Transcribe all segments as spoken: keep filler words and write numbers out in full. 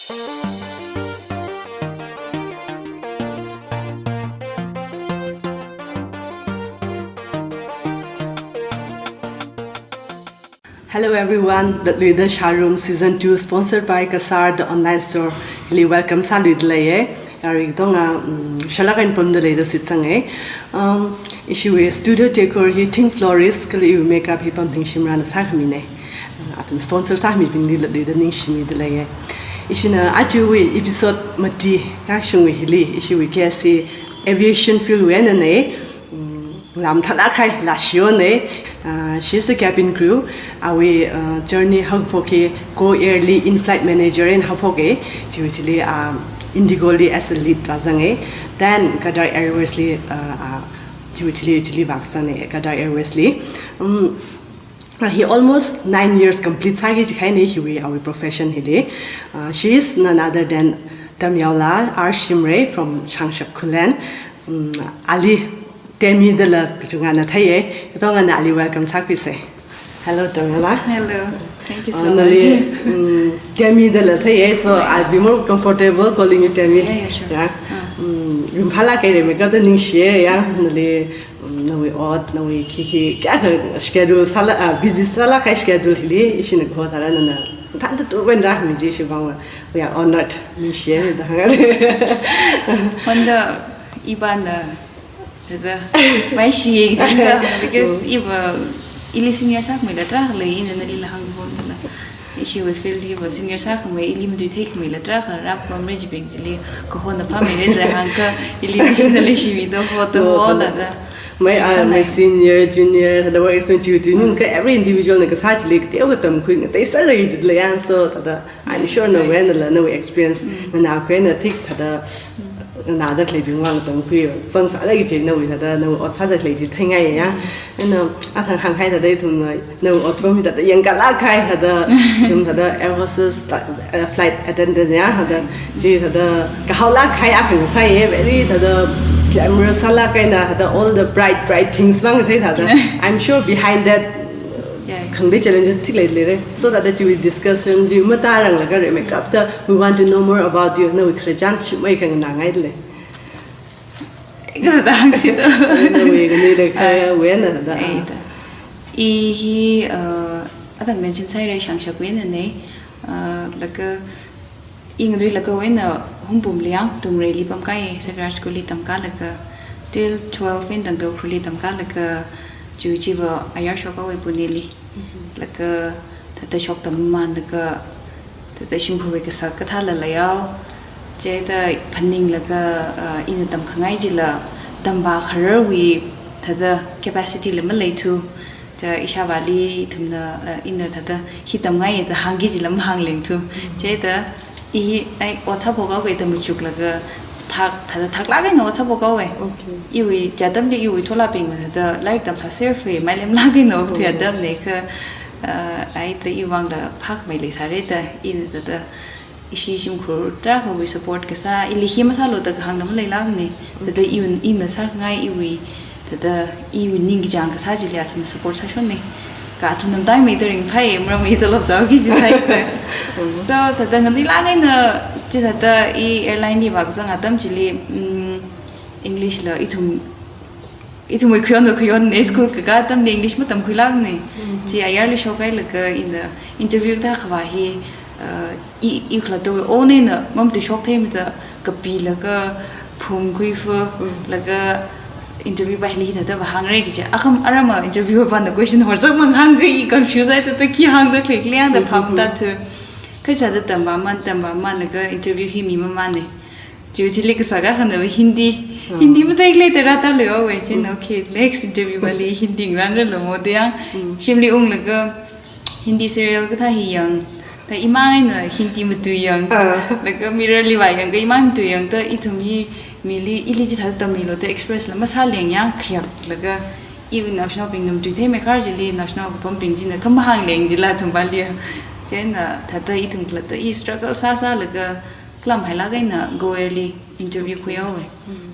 Hello everyone, Latluida Shārum Season two, sponsored by Kasar, the online store. Hili welcome sāluida leiya. Yarui katonga, mm, shalak eina pamda leida shitsanga. Um, ishiwui studio decor hi Ting Florist kala iwui makeup hi Pamthing Shimrana sākhamina. Athum sponsor sāmibingli Latluida ningshimida leiya. Ishina ajawui episode mati kashungwui hili ishiwui guest hi aviation field wui einana. Mm, lam thalak kahai Lashiona. Uh, she's the cabin crew. Awui, uh, journey haophok hi Go Air li in-flight manager eina haophoka. Chiwui thili, um, Indigo li as a lead vāzanga. Then Qatar Airways li, uh, uh, chiwui thili, chili vākazanga, Qatar Airways li. Um, uh, hi almost nine years complete sāki kahaina hiwui awui profession hili. Uh, she is none other than Tamyaola R Shimray from Shangshak Khullen. Um, ali Temi dala kachungana theiya, katongana ali welcome sākhuisa. Hello, Tamyaola. Hello. Thank you so Uh, nali, much. Mm, Temi dala theiya, so Yeah. I'll be more comfortable calling you Temi. Yeah, yeah, sure. Yeah. Uh. Mm, ringphālak kahai makeup da ningshiya, ya, nali, mm, nawui ot, nawui khikhi, kayākha schedule sāla, ah, busy sālak kahai schedule hili, ishina kaho thāda nana thāda tu wenda mi ji shibang wa. We are honored, ningshiya da hānga. Honda, ibana, thāda, mai shi exam da, because Mm. iva, ili senior sākhamei la tarākha lei, ina nalila hāngkahon dala. Ishiwui field hiva senior sākhamei, ili matuithei khamei la tarākha rāpam rejibing chili, kahona phāmeira da hāngkha, ili additional shimi da, ho da, Oh, ho thāda. la da. Mai, ah, Thāda mai nai. senior, junior, thāda work experience chiwui tui, Mm. nunga every individual na kasā chili, kateokha tamkhui, ngatei sāra yi chili ya, so, thāda, I'm sure nawui einala, nawui experience, Mm. nganākhui eina thik thāda, nganāda khaleibing vang tamkhui, son sālak kaji nawui thāda, nawui ot sāda khalei chi theingaiya. Eina, athang hānghai thāda ithumna, nawui ot pam hi thāda, yangkalak kahai thāda, ithum thāda air hostess, ta-, uh, flight attendant ya, thāda, chi thāda, kahaolak kahai akha ngasāya, very thāda, glamorous sālak eina thāda, all the bright, bright things vang thei thāda. I'm sure behind that, Yeah. khangatei challenges thik lei leira. So thāda chiwui discussion chi matāranglakha re makeup da, we want to know more about you. Nawui khararchan shimei khanganāngai lei. Kha da hāngsi da. Nawui khanui da kha Ah. wena da. Ai da. I hi, uh, athang mention sāhaira Shangshak wui einana. Uh, laga I nganuilakha wui eina Hungpungli yang Tumreili pamkahai, Xavier School li tamkālakha, till twelve eina tangda Ukhrulli tamkālakha, chiwui chiva ayar shokhaowa Puneli. Mhm. Laga thāda shoktam mamānlaga, thāda shimkhurwui kasak kathāla leihao. Chithāda phaninglaga, uh, ina tamkhangai chila, tamvā khararwui thāda capacity la maleithu. Thāda ishāvāli ithumna, uh, ina thāda hi tamngaiya da hāngki chila mahānglengthu. Mm. Chithāda i, ai, ot sāphok haowa da machuklaga thak, thāda thaklak eina ot sāphok haowa. Okay. Iwui chi atamli iwui tholābing thāda lairik tamsāser fei, mailemlak eina okthui Oh. atamna kha, uh, ai thāda iwui vangla phākhamei leisāra da, ina thāda ishi shimkhur tarākhawui support kasā, ili hi masālu da kahāng na maleilakna, thāda iwui, ina sāngai iwui, thāda iwui ningkachāng kasā chili athumna support sāshonna. Kha athumna mataimei da ringphai, maram i tolop chaoki kaji sāi da. Mm. So, thāda nganuilak eina, chithāda i airline li vākazang atam chili, mm, English la ithum ithumwui khayon khayon na school kakā atamli English matamkhuilakna. Mhm. Chi ayarli shokhailaga ina interview kathā khavā hi, uh, i, i khalattawui own eina mamatui shoktheimada kapilaga phungkhuifa, Mm. laga interview pa hili hithāda vāhāngra kaji. Akham aram a interview pana question horzak mang hāngkha i confuse ai thāda khi hāngda khalei khalei da Mhm. phāmathathu. Kha chithāda tamvāman, tamvāmanlaga interview hi mimamāna. Chiwui chili kasā akhana Hindi. Oh. Hindi mataikhalei da rātāluihaowa. Chieina, Mm. okay, next interview pali Hindi ngarānralo mo da yang. Mm. Shimli unglaga Hindi serial kathā hi yang. Thāda imang eina Hindi matui yang. Ah. Laga mirror li vāyangkha imang matui yang thāda ithum hi mili ili chithāda tammilu da express la masāleng yang khayaklaga iwui naoshinaobingna matuitheimeikha chili naoshinao kapamping china khamahāngleng chila athum pali. Chieina thāda ithum khalatta i struggle sāsālaga khalamhailak eina Go Air li interview khuihaowa. Mm.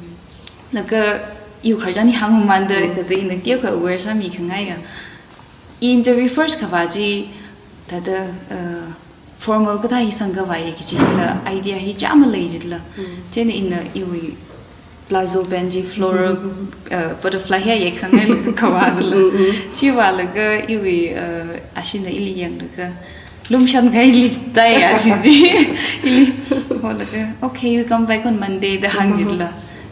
Laga iwui khararchan hi hāngmamanda, Mm. thāda ina teokha aware sāmikhangaiya. I interview first khavā chi thāda, uh, formal kathā hi sangkhavai kaji hila idea hi chāma lei jitla. Chieina ina iwui plazo pant chi floral, uh, butterfly hi yeksanglaga khavāla. Chi vālaga iwui, uh, ashina ili yanglaga lumshan kaili tai ashi chi. Ili holaga, "Okay, we come back on Monday," da hāng jitla.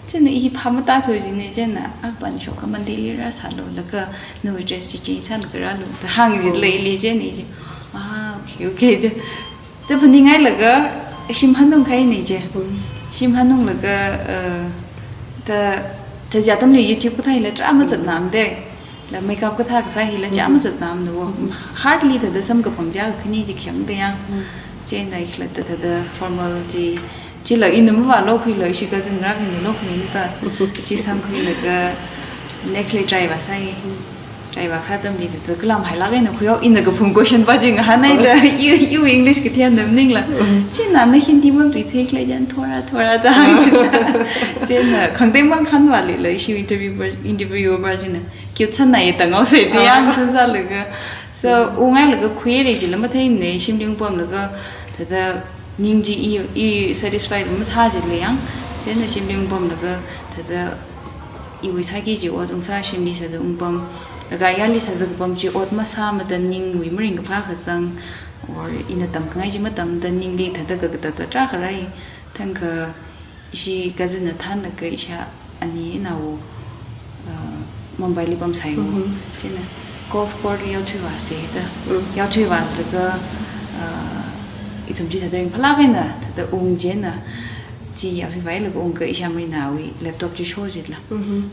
Chieina i phā matāthu jina, chieina, "Ah, pān shoka Monday li rāsālu, laga nawui dress chi change sālaga rālu," da hāng jitla ili chieina i chi. "Ah, okay, okay," da. Da phaningngailaga shim hanungkahaina chi. Shim hanunglaga, uh, da, da chi atamli YouTube kathā hila tarā mazatnam de. La makeup kathā kasā hila chāma zatnamna wo. Hardly thāda samkaphang chi khani chi khayang de yang. Chieina hila thāda, thāda formal chi, chila ina mavālokhuilu, ishi cousin ngarābingna lokhuimida. Chi sangkhuilaga next li try vāsai. Try vāsā atamli thāda kalam hailāk eina khuihaowa, ina kaphung question pa chi ngahānhaida, i, iwui English kathei na maningla. Chieina na Hindi matuithei khala jan thora, thora da hāng jitla. Chieina khangatei mang khanvālila, ishi interview pa, interview pa china. Cute sānai tangaose da yang sansālaga. So, ungailaga khuire jila matheimana, shimli ungpamlaga, thāda ning chi i, i satisfied masā jila yang. Chieina shimli ungpamlaga, thāda iwui sāki kaji ot ungsā shimli sāda ungpam. Laga ayarli sāda kapam chi ot masāmada ningwui maringkaphā kazang, or ina tamkhangai chi matamda ningli thāda kakatata tarākha rāi. Thangkha ishi cousin na thānlaga isha ani ina wo, uh, Mumbai li pamsai wo. Chieina golf court li yaothui vāsa da. Yaothui vālaga, uh, ithum chi thāda ringphālāk eina, thāda ung chieina. Chi yaothui vālaga ungkha isha mainaowui laptop chi sho jitla.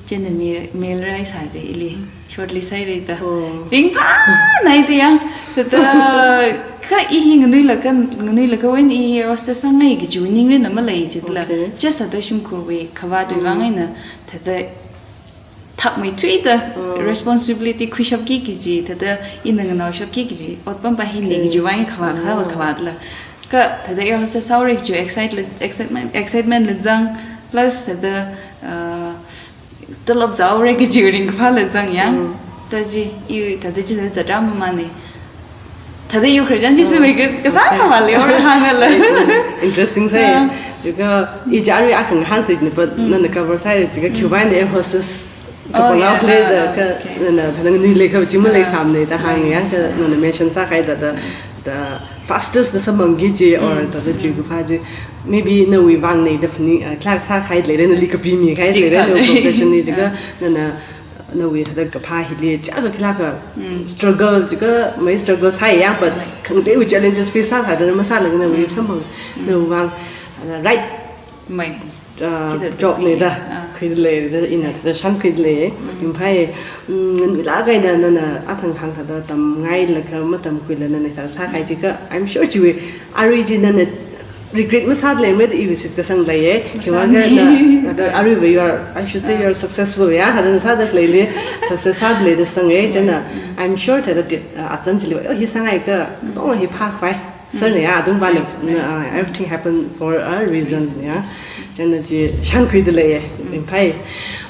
Chieina mi, mail rāisā chi ili. Shortlist sāhaira da. Oh. Ringphānai da yang. Thāda kha i hi nganuilakha, nganuilakha when i air hostess sāngai kaji ning rin na malei jitla. Okay. Just thāda shimkhurwui khavā tui vang eina thāda thakmeithuida responsibility khuishapki kaji, thāda ina nganaoshapki kaji, otpam pa hina kaji vang khavā, khavā, khavāla. Kha thāda air hostess sāhaora kaji excite la, excitement, excitement la zang, plus thāda, uh, tolop zāhaora kaji ringkaphā la zang yang. Thāda chi, i, thāda chi thāda zatrā mamane. Thāda i khararchan chi sāmei ka, kasā khavā leihaora hāngala. Interesting sai. Chika, i chari akha ngahānsa jina, but nana cover sāhaira chika khiwuivang air hostess kapangao khala da, kha nana thāda nganuilakha chi maleisāmana da hāng yang, kha nana mention sākahai thāda, the fastest da samphangki kaji, or thāda chikaphā chi, maybe nawui vangna da phaning, uh, khalak sākahai leira, nali kapimikahai leira, nawui profession li chika, nana, nawui thāda kaphā hili chaka khalak struggle chika, mai struggle sāi yang, but khangateiwui challenges face sāthāda masālaga nawui samphang, nawui vang, uh, right, uh, job na da khuida lei da, ina da shānkhuida lei. Ringphāi, mm, nganuilāk eina nana athang hāngthāda tamngailaga matamkhuila nana thāda sākahai chika, I'm sure chiwui arui chi nana regret masāda leimara da iwui shitkasang leiya. Khiwuivang na, na, aruiva you are, I should say you are successful ya. Thāda sāda leili, success sāda leida sanga. Chieina, I'm sure thāda, uh, atam chili, oh, hi sāngai ka, katonga hi phākhavai. Sir na ya, adung pa na, na, uh, everything happened for a reason ya. Chieina chi shānkhuida leiya. Ringphāi.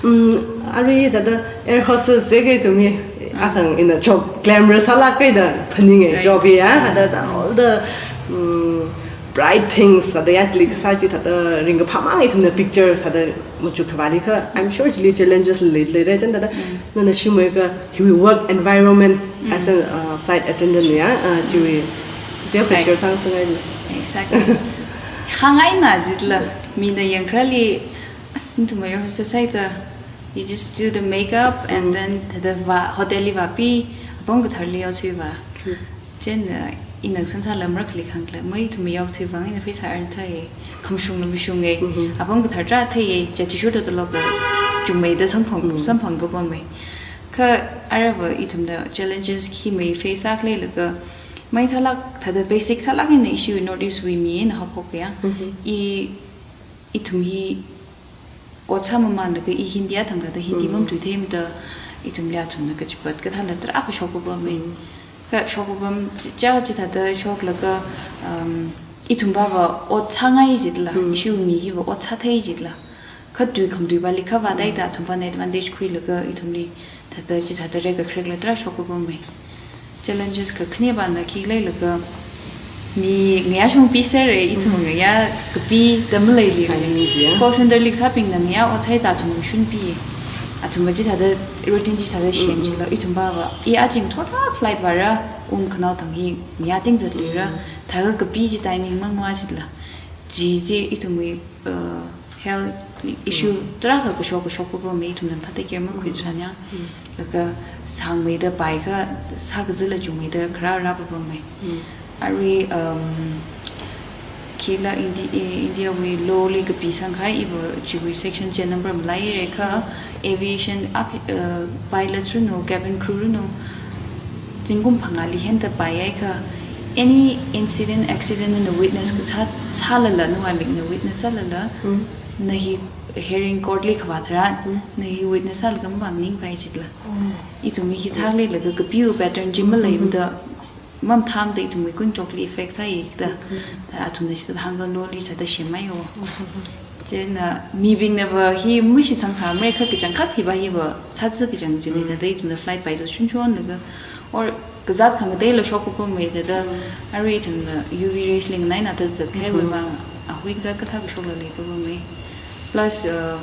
Mm, arui thāda air hostess se ke tumi athang ina job glamorous sālāk eina phaninga job ya. Thāda, thāda all the, mm, bright things, thāda yatli kasā chi thāda ringkaphā mang ithumna picture thāda machuk khavāli kha, I'm sure chili challenges lei, leira chieina thāda nana shimwui ka hiwui work environment as a, uh, flight attendant ya, uh, chiwui detail share sāngasakngai. Exactly. Hāngngaina jitla, mina yangkharāli, as nathum air hostess sai da, you just do the makeup and then thāda vā, hotel li vāpi, apam katharli yaothui vā. Chieina ina sansāla marakhali khangla, mai ithum yaothui vang ina pheisā earn theiya, khamashungla mashunga, apam kathar tarā theiya, chi athishurda tolop chungmeida samphang, samphang papamma. Kha aruiva ithumna challenges khi mai face sākhaleilaga, mai sālāk, thāda basic sālāk eina ishi North East wui mina haophok ya. I, ithum hi ot sāmamānlaga i Hindi athang thāda Hindi mamatuitheimada ithumli athumna kachipat kathāla tarākha shok papamma. Kha shok papam chi, chi thāda shoklaga, um, ithum pava ot sāngai jitla, ishiwui mi hiva ot sāthei jitla. Kha tui khamatui pali kha vādaida athum pana advantage khuilaga ithumli thāda chi thāda rek kakrekla tarā shok papamma. Challenges kakhane pana khi leilaga, Ni ngayā shongpi sere, ithum ngayā kapi da maleili. Call center li kasābingna ngayā ot sāhaida athum shunpi. Athum chithāda routine chithāda semchila, ithum pava. I aja thora flight vāra, ungkhanao thang hi ngayā ting zatluira. Thākha kapi chi timing mangva chila. Chi chi ithumwui, uh, health issue tarākha kashok kashok papamei, ithumna thāda care makhuitharan ya. Laga sāngmeida paikha sākazila chungmeida kharā rā papamei. Arui, um, khila Indi-, eh, India wui law li kapisang kahai iva chiwui section chi number malairekha aviation ak-, uh, pilot ranu, cabin crew ranu, zingkum phangāli henda paiakha, any incident, accident na witness kasā, sālala, nawui mikna witness sālala, na hi hearing court li kavā tharan, na hi witness sālaga mavāningpai chila. Ithumwui hi thakle laga kapiwui pattern chi maleimada, mamathāmada ithumwui kungchokli effect sāi da, athumna chithāda hāngkha law li chithāda semhaiyo. Chieina mibingna va hi mashitsang sāmara kha kachangkhat hiva hiva sātsa kachang chili thāda ithumna flight pai zo shunshon laga, or kazāt khangateila shok papamei thāda, arui ithumna U V rays li nganaina thāda zat kahaiwui vang, ahui kazāt kathā kashokla lei papamei. Plus, uh,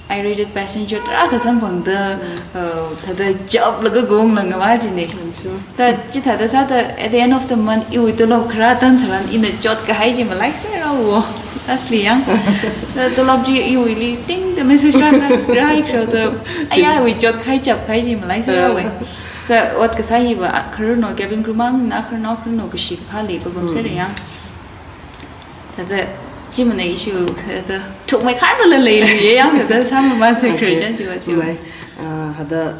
I-rated passenger tarākha samphangda, uh, thāda job laga gong langva chine. Sure. Ta chithāda sāda, at the end of the month, iwui tolop kharā atam tharan ina chot kahai chi malaiserao. Lastly yang. Ta tolop chi iwuili ting da message rāsā, rāhaikhalo da, aya, iwui chot kahai chap kahai chi malaiserao. Ta ot kasā hiva, khararnao cabin crew mang, na khararnao khararnao kashi kaphā lei papam sere yang. Thāda, chi mana issue, thāda, thukmeikharla leiluiya yang, thāda, sāmamase khararchan chiva chi. Mai, ah, thāda,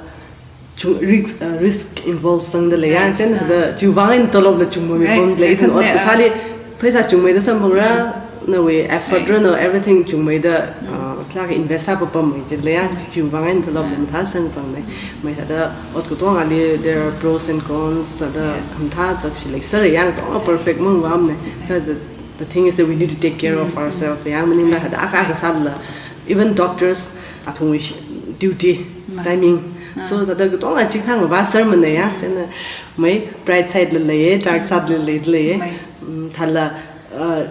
chu-, risk, ah, risk involve sangda lei yang, chieina thāda, chiwui vang eina tolopla chungmamipam lei, ithum ot kasāli, pheisā chungmeida samphangra, nawui effort ranu, everything chungmeida, ah, khala ka invest sā papamei chila ya, chiwui vang eina tolopla mathāsang pamei. Mai thāda, ot katongali, there are pros and cons, thāda, khamathā chakshi lei sere yang, katonga perfect mangvamne. Thāda, the thing is that we need to take care of ourselves. Yang maningla thāda akha akha sālala, even doctors, athumwui shi-, duty, timing. So, thāda katonga chithang va sermon ya, chieina mai bright side la leiya, dark side la lei, leiya. Mm, thāla, uh,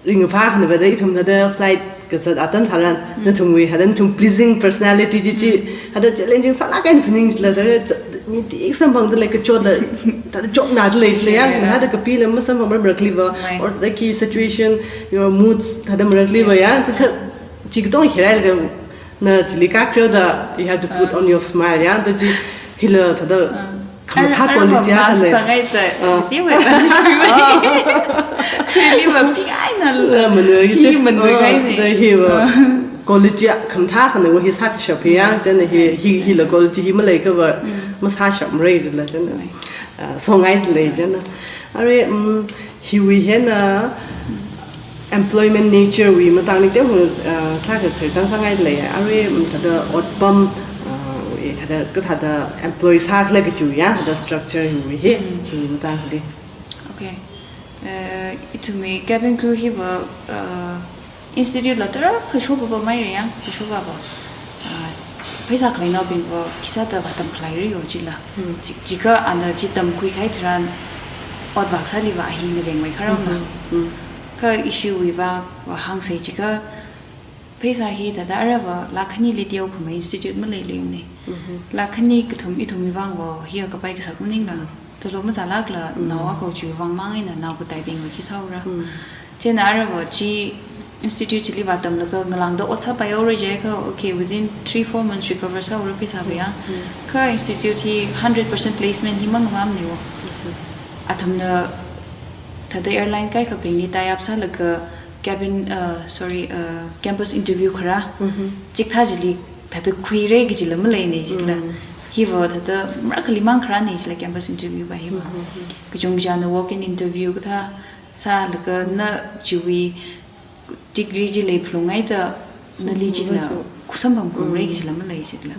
ringphā khana va da ithum thāda flight kazat atam tharan, nathumwui, thāda nathum pleasing personality chi chi, thāda challenging sālāk eina phaningshila, thāda cha-, mi tik samphangda lei kachotla, thāda chotnada leisila ya, thāda kapila masamphang marakliva, or thāda khi situation, your moods, thāda marakliva ya, thāda chi katonga kherailaga, na chili kakhareo da, you have to put on your smile ya, thāda chi hila thāda khamathā quality akha lei. Sangai ta, tiwui ta, khili va pi ai na la, mana hi chi, mana hi va quality khamathā khana va hi sākashap ya, chieina hi, hi, hila quality hi maleikha va, masāshapmara chila chieina. Ah, songai lei chieina. Arui, mm, hiwui hina, employment nature wui matangli te hu, ah, kha kha khararchan sāngai lei. Arui, mm, thāda otpam, ah, wui thāda, kathāda employ sākhala kachiya, thāda structure hiwui hi, hiwui matangli. Okay. Eh, ithumwui cabin crew hiva, ah, institute la tarākha shok papamei re yang, shok papa. Ah, pheisā khaleinaobing va, khisāda va tamkhalei re yo chila. Chi-, chikha ana chi tamkhui kahai tharan, ot vākasāli va hi ngavengmeikharao na. Kha issue wui va, va hāngsei chikha, pheisā hi thāda ara va, lakh khanili teokhamei institute maleiluimane. Lakh khani kathum ithumwui vang va, hi kapai kasak maningla. Tolop mazālākla, nao akha chiwui vang mang eina, nao kataibing va khi sāura. Chieina ara va chi institute chili va tamlaga ngalāngda ot sāpai haora jiakha, okay, within three, four months recover sāura pheisā va ya. Kha institute hi hundred percent placement hi mangmamane wo. Athumna thāda airline kaikhabingli tie up sālaga cabin, uh, sorry, uh, campus interview kharā. Chikathā chili thāda khuira kajila maleine chila. Hiva thāda marakhali mang kharāne chila campus interview va hiva. Kachungkhana walk-in interview kathā sālaga na chiwui degree chi leiphalungngaida nali china khuisamphang khuira kajila malei chila.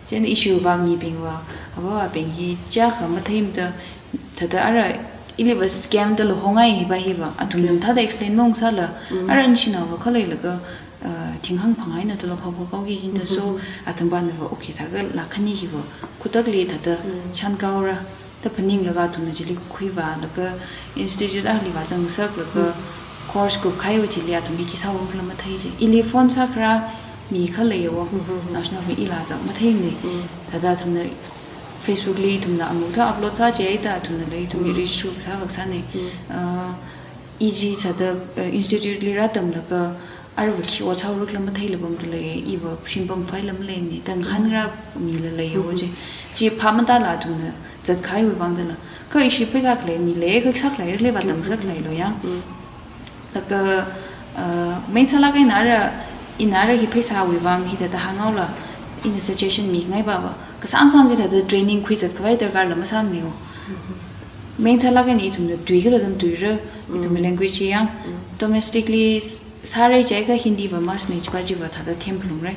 Chieina issue va mibing va, avāvabing hi chiyākha matheimada, thāda ara ili va scam da luhongai hiva hiva. Athumna thāda explain maungsāla, ara nashinaova khaleilaga, uh, thinghang phangai na tolop khao khao ki jinda. So, athumvana va, okay, thākha lakh khani hiva, khutakli thāda chānkaora. Da phaninglaga athumna chili khuivālaga institute akhali vāzangsak laga course kupkhaiwa chili athum hi khi sāwui lam mathei chi. Ili phone sākhara mi kha leiwo. Naoshinao mi ila zak matheimane. Thāda athumna Facebook li ithumna amuk thā upload sā chida athumna lei ithum reach through sā vak sāne. Uh, I chi sāda, uh, institute li rātamlaga arva khi ot sāra khala matheila pamda lei, iva shim pamkhavai lam leine, tangkhan ra mila leiwo chi. Chi phā matāla athumna zatkhavaiwui vang dala. Kha ishi pheisā khalei mi lei, kha sākhalei rikle vātang sākhalei lo yang. Laga, uh, main sālāk eina ara, ina ara hi pheisāwui vang hithāda hānghaola, ina suggestion mingai baba. Kasāngsang chi sāda training khuizatkhavai darkar lam masāmane wo. Main sālāk eina ithumna tui kathāda tamtuira, ithumwui language hi yang. Domestically s-, sāra jiakha Hindi va must ne chiva chiva thāda themphalungra.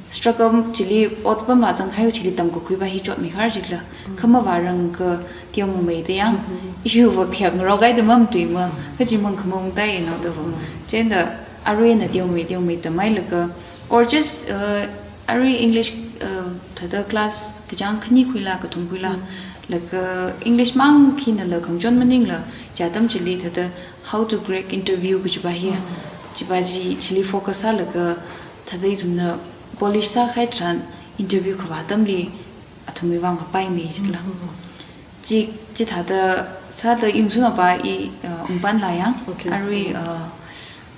Struggle chili ot pam vāzanghaiwa chili tamkakhui va hi chotmikhara chila. Kha mavārang kateomeida yang. Ishi va phayākngarok kaida mamatuima. Kha chimang khamong tai naoda va. Chieina aruina teomei, teomei tamhailaga. Or just, uh, arui English, uh, thāda class kachāng khani khuila, kathum khuila. Laga English mang khinala khangachon maningla, chi atam chili thāda how to crack interview kajiva hi. Chiva chi chili focus sālaga thāda ithumna polish sākahai tharan interview kavā atamli athumwui vang apaimei chila. Chi, chithāda sāda yungsunapa i, uh, ungpanla yang. Okay. Arui, uh,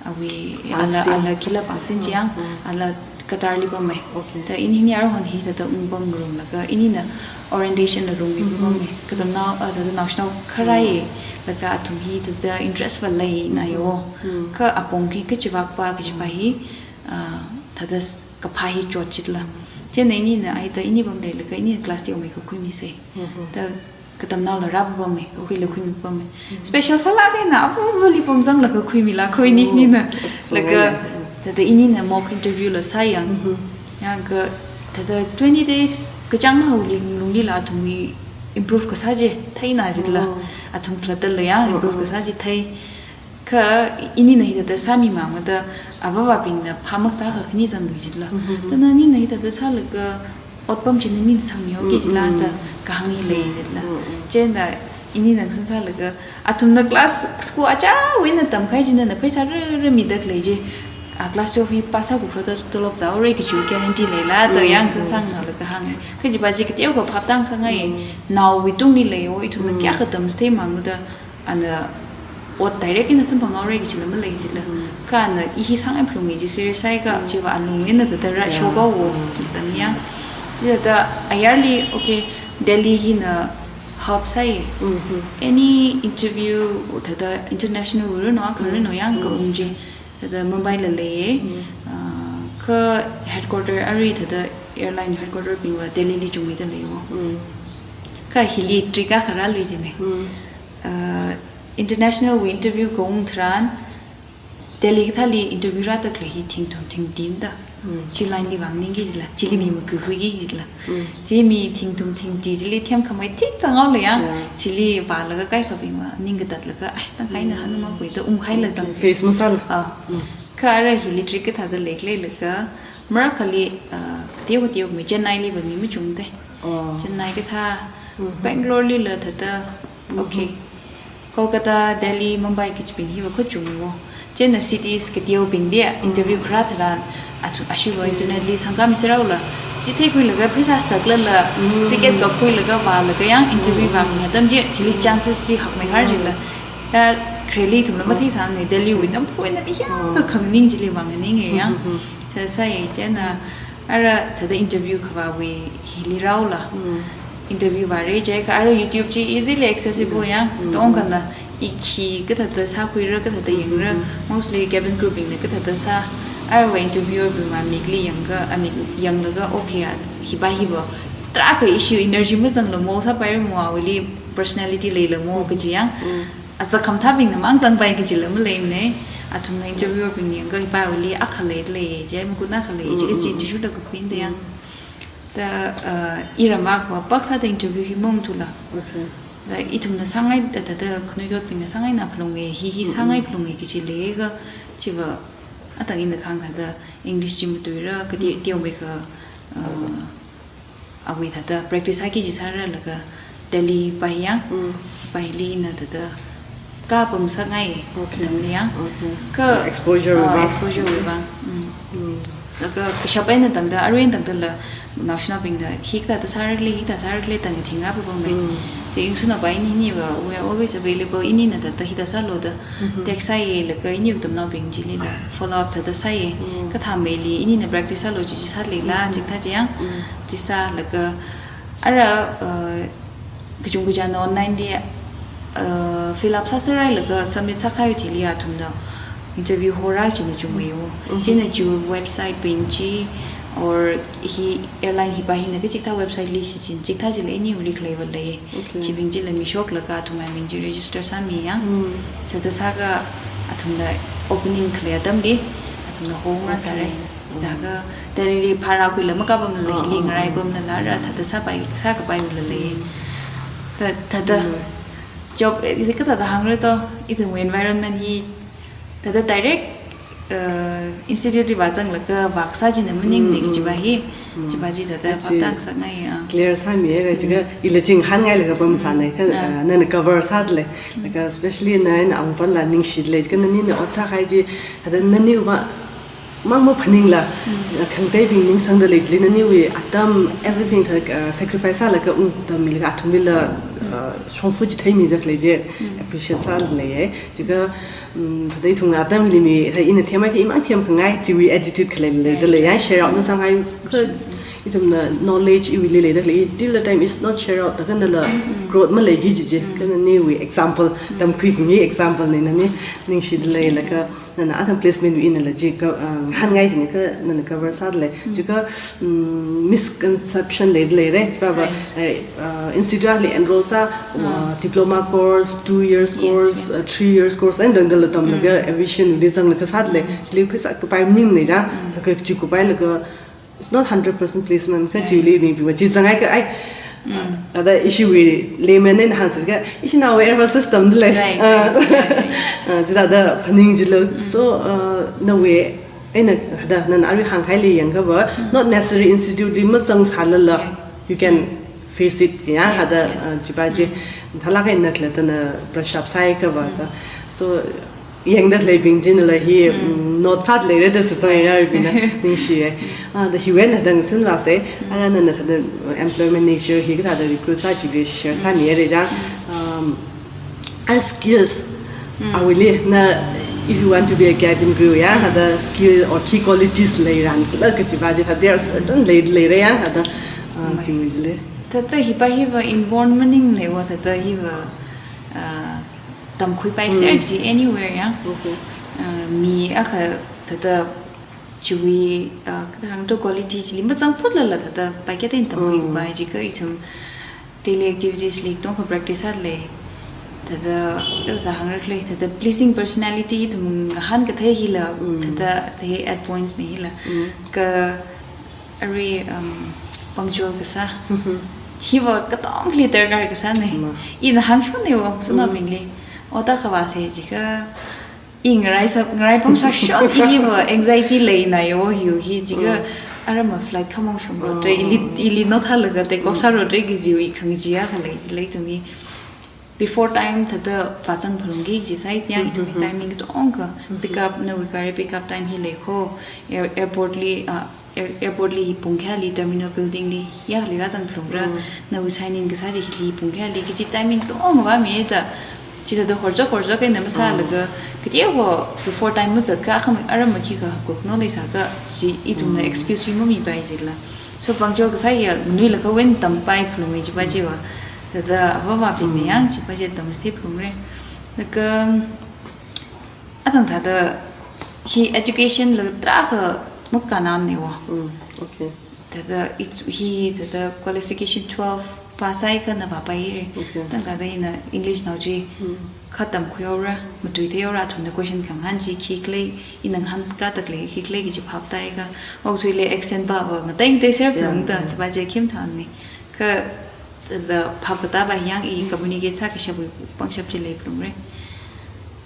awui, ala, Pangsin. Ala khila Pangsin chi yang, ala Qatar li pammei. Okay. Da ini hini aruihon hithāda ungpamngarumlaga, inina orientation la rungmi pammei. Katamnao, uh, thāda naoshinao kharāi, laga athum hithāda interest va leina yo. Kha apong hi kachivakva, kachiva hi, uh, thāda s-, kaphā hi chot chila. Chieina inina aida ini pamleilaga ini class teomei kakhuimisei. Da katamnaola rāpammei, kakhuila khuipammei. Special sālāk eina apam vali pamzanglaga khuimila kho ini nina. Laga, thāda inina mock interview la sā yang. Yang kha, thāda twenty days kachāng haoli lunglila athumwui improve kasā chi theina chila. Athum khalattala yang improve kasā chi thei. Kha inina hithāda sāmimangda avāvabingna phāmakta kha khani zanglui chila. Da nanina hithāda sālaga otpam chi nanina sangmihaoki chila da kahāng hi lei chila. Chieina inina ngasan sālaga athumna class school achāwui eina tamkahai chi nana pheisā rarami dakhalei chi. A class twelve hi pass sākhuikhara da tolop zāhaora kaji guarantee leila da yang ngasan sāngaroklaga hānga. Kajiva chi kateokha phaptāngasakngai. Naowui tungli leiwo, ithumna kayākha tamchitheimangda ana ot direct eina samphanghaora kajila malei chila. Kha ana i hi sāngai phalungi chi serious sāhaiakha chiva alung eina thāda rāshokhaowo tam yang. Chithāda ayarli, okay, Delhi hina hub sāi. Any interview thāda international wui ranu, kha ranu yang kaung chi. Thāda Mumbai la leiye. Ah, kha headquarter arui thāda airline headquarter bingva Delhi li chungmeida leiwo. Kha hili trick akha rālui jine. Uh, international wui interview kaung tharan, Delhi kathāli interview rāda khalei hi thingthum thingti da. Chi line li vānganingki jila, chili mi makakhuiki jila. Chi mi thingthum thingti chili themkhamei thik zanghaola yang, chili vālaga kaikhabingva, ning katatlaga, ai, tangkhaina hānuma khuida, umkhaila zang. Face masāla. Ah. Kha ara hili trick kathāda leikhaleilaga, marakhali, uh, kateo kateomei Chennai liva mi machungda. Chennai kathā, Bangalore lila thāda, okay. Kolkata, Delhi, Mumbai kachibing hiva kachungmeiwo. Chieina cities kateobingli interview kharā tharan, athu, ashiva internet li sangkami sāraola. Chitheikhuilaga pheisā saklala, ticket kakhuilaga vālaga yang interview vāmi atam chi, chili chances chi hakmeihar jila. Ya, khareli ithumla matheisāmane, Delhi wui namphu eina mi hiyākha khanganing chili vānganinge yang. Sāsai chieina, ara thāda interview khavāwui hili rāhaola. Interview vāra jiakha ara YouTube chi easily accessible yang. Tongkana i khi kathāda sākhuira, kathāda yangra, mostly cabin crew bingna kathāda sā. Arawui interviewer bingva mikli yangakha, amik yanglaga, okay, a, hiva hiva. Tarākha issue energy mazangla mol sāpaira mo awuili personality leila mo kaji yang. Aza khamathābingna mang zangpai kajila maleimane. Athumna interviewer bing yangakha hiva awuili akha leilei, chi magun akha lei, chi kaji tishurda kakhuida yang. Da, uh, iramva pak sāda interview hi maungthula. Okay. Da ithumna sāngai, da, da, da, khanuithotbingna sāngaina phalunge, hi, hi sāngai phalunge kaji leiakha, chiva, atang ina kahāng thāda English chi matuira, kati, teomeikha, uh, awui thāda practice haki chi sāralaga, Delhi pa hi yang, pa hili ina thāda kapam sāngai. Okay. Atamli yang. Okay. Kha, exposure wui vang. Exposure wui vang. Mm. Laga kashap eina tangda, arui eina tangda la, naoshinaobingna, hikathāda sāra khala, hikathāda sāra khala, tangda thingrāpapam mai. Mm. So, yungsuna pa ini niva, we are always available, inina thāda hithāda sālu da, text sāya, laga ini katamnaobing chili la, follow up thāda sāya. Mm. Kathāmeili, inina practice sālu chi chi sālala, chikathā chi yang, chi sā, laga, ara, uh, kachungkha china online li, uh, fill up sāserhailaga submit sākahai chili athumna interview horā china chungmeiya. China chi website bing chi, or hi airline hi pa hina kachikathā website li shichin, chikathā chila ini wuili khaleiva lei. Okay. Chibing chila mishoklaga athum aming chi register sāmi yang. Thāda sākha athumna opening khalei atamli, athumna hongrāsāra. Okay. Sāda kha Delhi li phara khuila makapamlala, hili ngaraipamlala, ara thāda sāpai, sākapai wulala. Thā-, thāda job, eh, kathāda hāngra to, ithumwui environment hi, thāda direct, uh, institute li vāzanglaga vākasā china maningne kaji pa hi, chi pa chi thāda chi phatang sāngai, ah. Clear sāmihaira, chikha ila chi ngahānngailakha pamsānei, kha, uh, nana cover sādalei. Laga especially na eina awungpanla ningshidalei, chikha nanina ot sākahai chi, thāda naniva mang maphaningla, uh, khangateibing ningsangdalei chili naniwui atam, everything thāda, uh, sacrifice sālaga ungtammilaga athumlila, uh, shongfa chitheimida khalei chi appreciate sādaleiya. Chikha, um, thāda ithumna atam hili mi, thāda ina themhaikha imang themkhangai, chiwui attitude khalei leidalei, ya, share out masāngai, kha ithumna knowledge iwuili leidalei, till the time it's not share out, thākha nala growth maleiki kaji chi, kha naniwui example, tamkhui khangai example nei, nani ningshidalei, laga, nana atam placement wui einala chi ka, uh, ngahānngai china kha nana cover sādalei. Chikha, um, misconception leidaleira, chi pa va, eh, uh, institute li enroll sā, uh, diploma course, two years course, uh, three years course, and then the tamlaga aviation li zanglaga sādalei. Chili pheisā kapai maningne ja, laga chi kapailaga, it's not hundred percent placement, kha chili mi piwa chi zanghaiakha ai. Thāda ishiwui layman eina hāngsi kha, ishi naowui air hostess tamdalei. Right, right, right, right. Ah, chithāda phaning chilo. So, uh, nawui eina thāda nana arui hāngkahaili yangkha va, not necessary institute li mazangsālala, you can face it, ya, thāda, uh, chi pa chi. Thālāk eina khalattana brush up sāhaiakha va, thāda. So, yangdaleibing chinala hi, mm, note sādaleira da sāsangya, arui bingna ningshiya. Ah, thāda hiwui eina thāda ngasunlāsa, ara nana thāda employment nature hi kathāda recruit sā chili share sāmihaira ja. Um, ara skills, awuili na, if you want to be a cabin crew, ya, thāda skill or key qualities leirānkhala kaji pa chi, thāda there are certain lei, leira ya, thāda, ah, chiwui chili. Thāda hi pa hiva inborn maningneiva, thāda hiva, ah, tamkhuipaiser kaji anywhere ya. Uh, mi akha thāda chiwui, uh, kathāda quality chili mazangphutlala thāda paikat eina tamkhuipai chikha ithum daily activities li katonga practice sādalei. Thāda, thāda hāngra khalei, thāda pleasing personality ithum ngahānkathei hila, thāda, thāda at points nei hila. Kha arui, um, punctual kasā. Hiva katongali darkar kasānei. Ina hāngshonnei, ungshunnaobingli. Ot akha vāsa chikha, i ngaraisā, ngaraipamsā shok, iliva anxiety leinaiya hi, hi chikha, arama flight khamong shumro tre, ili, ili nothalaga take off sāro tre kajiwui khangachee akha lei, chili ithumwui before time thāda vāzang phalungki kaji sāi, yang ithumwui timing katonga, pick up, nawui gari pick up time hi lei kho, air-, airport li, ah, air-, airport li hi pung kayāli, terminal building li, ya, hili rāzang phalungra, nawui sign in kasā chi hili pung kayāli, kaji timing katonga vāmi da, chithāda horchok horchok eina masālaga, kateokha before time mazatkha, akhama arama khikha kukno leisākha, chi ithumna excuse hi mamipai chila. So punctual kasā hiya nganuilakha wen tampai phalungi chi pa chiva. Thāda avāvabingna yang chi pa chi tamchithei phalungra. Laga, athang thāda hi education la tarākha makānamneiva. Mm, okay. Thāda it, hi thāda qualification twelve pass sāhaiakha na vāpaira. Okay. Athang thāda ina English nao chi kha tamkhuihaora, matuitheihaora, athumna question khangahān chi khikhala, ina ngahānkā tākhala khikhala kaji phap tāhaiakha, okathuili accent pava ngatei ngateiser phalungda, chi pa chi khim thanni. Kha, thāda phap katāva yang i communicate sākashapwui pangshap chi lei phalungra.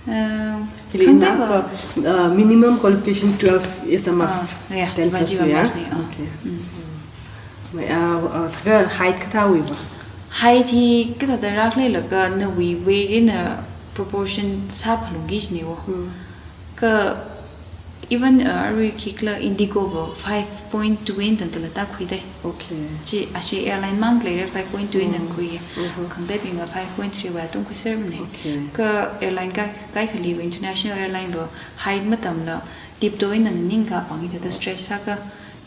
Um, hili khangateiva, uh, minimum qualification twelve is a must. Ah, yeah, ten plus two, yeah? Must ni, ah. Okay. Mm. Mai, uh, uh, thākha height kathāwuiva? Height hi kathāda rākhaleilaga nawui weight eina proportion sāphalungki jine wo. Ka even, uh, arui khikhala Indigo va five point two eina tangda lātākhui dai. Okay. Chi ashi airline mang leire five point two eina tangkhui. Khangateibingva five point three va tangkhuisermane. Okay. Ka airline ka, kaikhaliva international airline va height matamla tiptoe eina nganingkapang hithāda stretch sāakha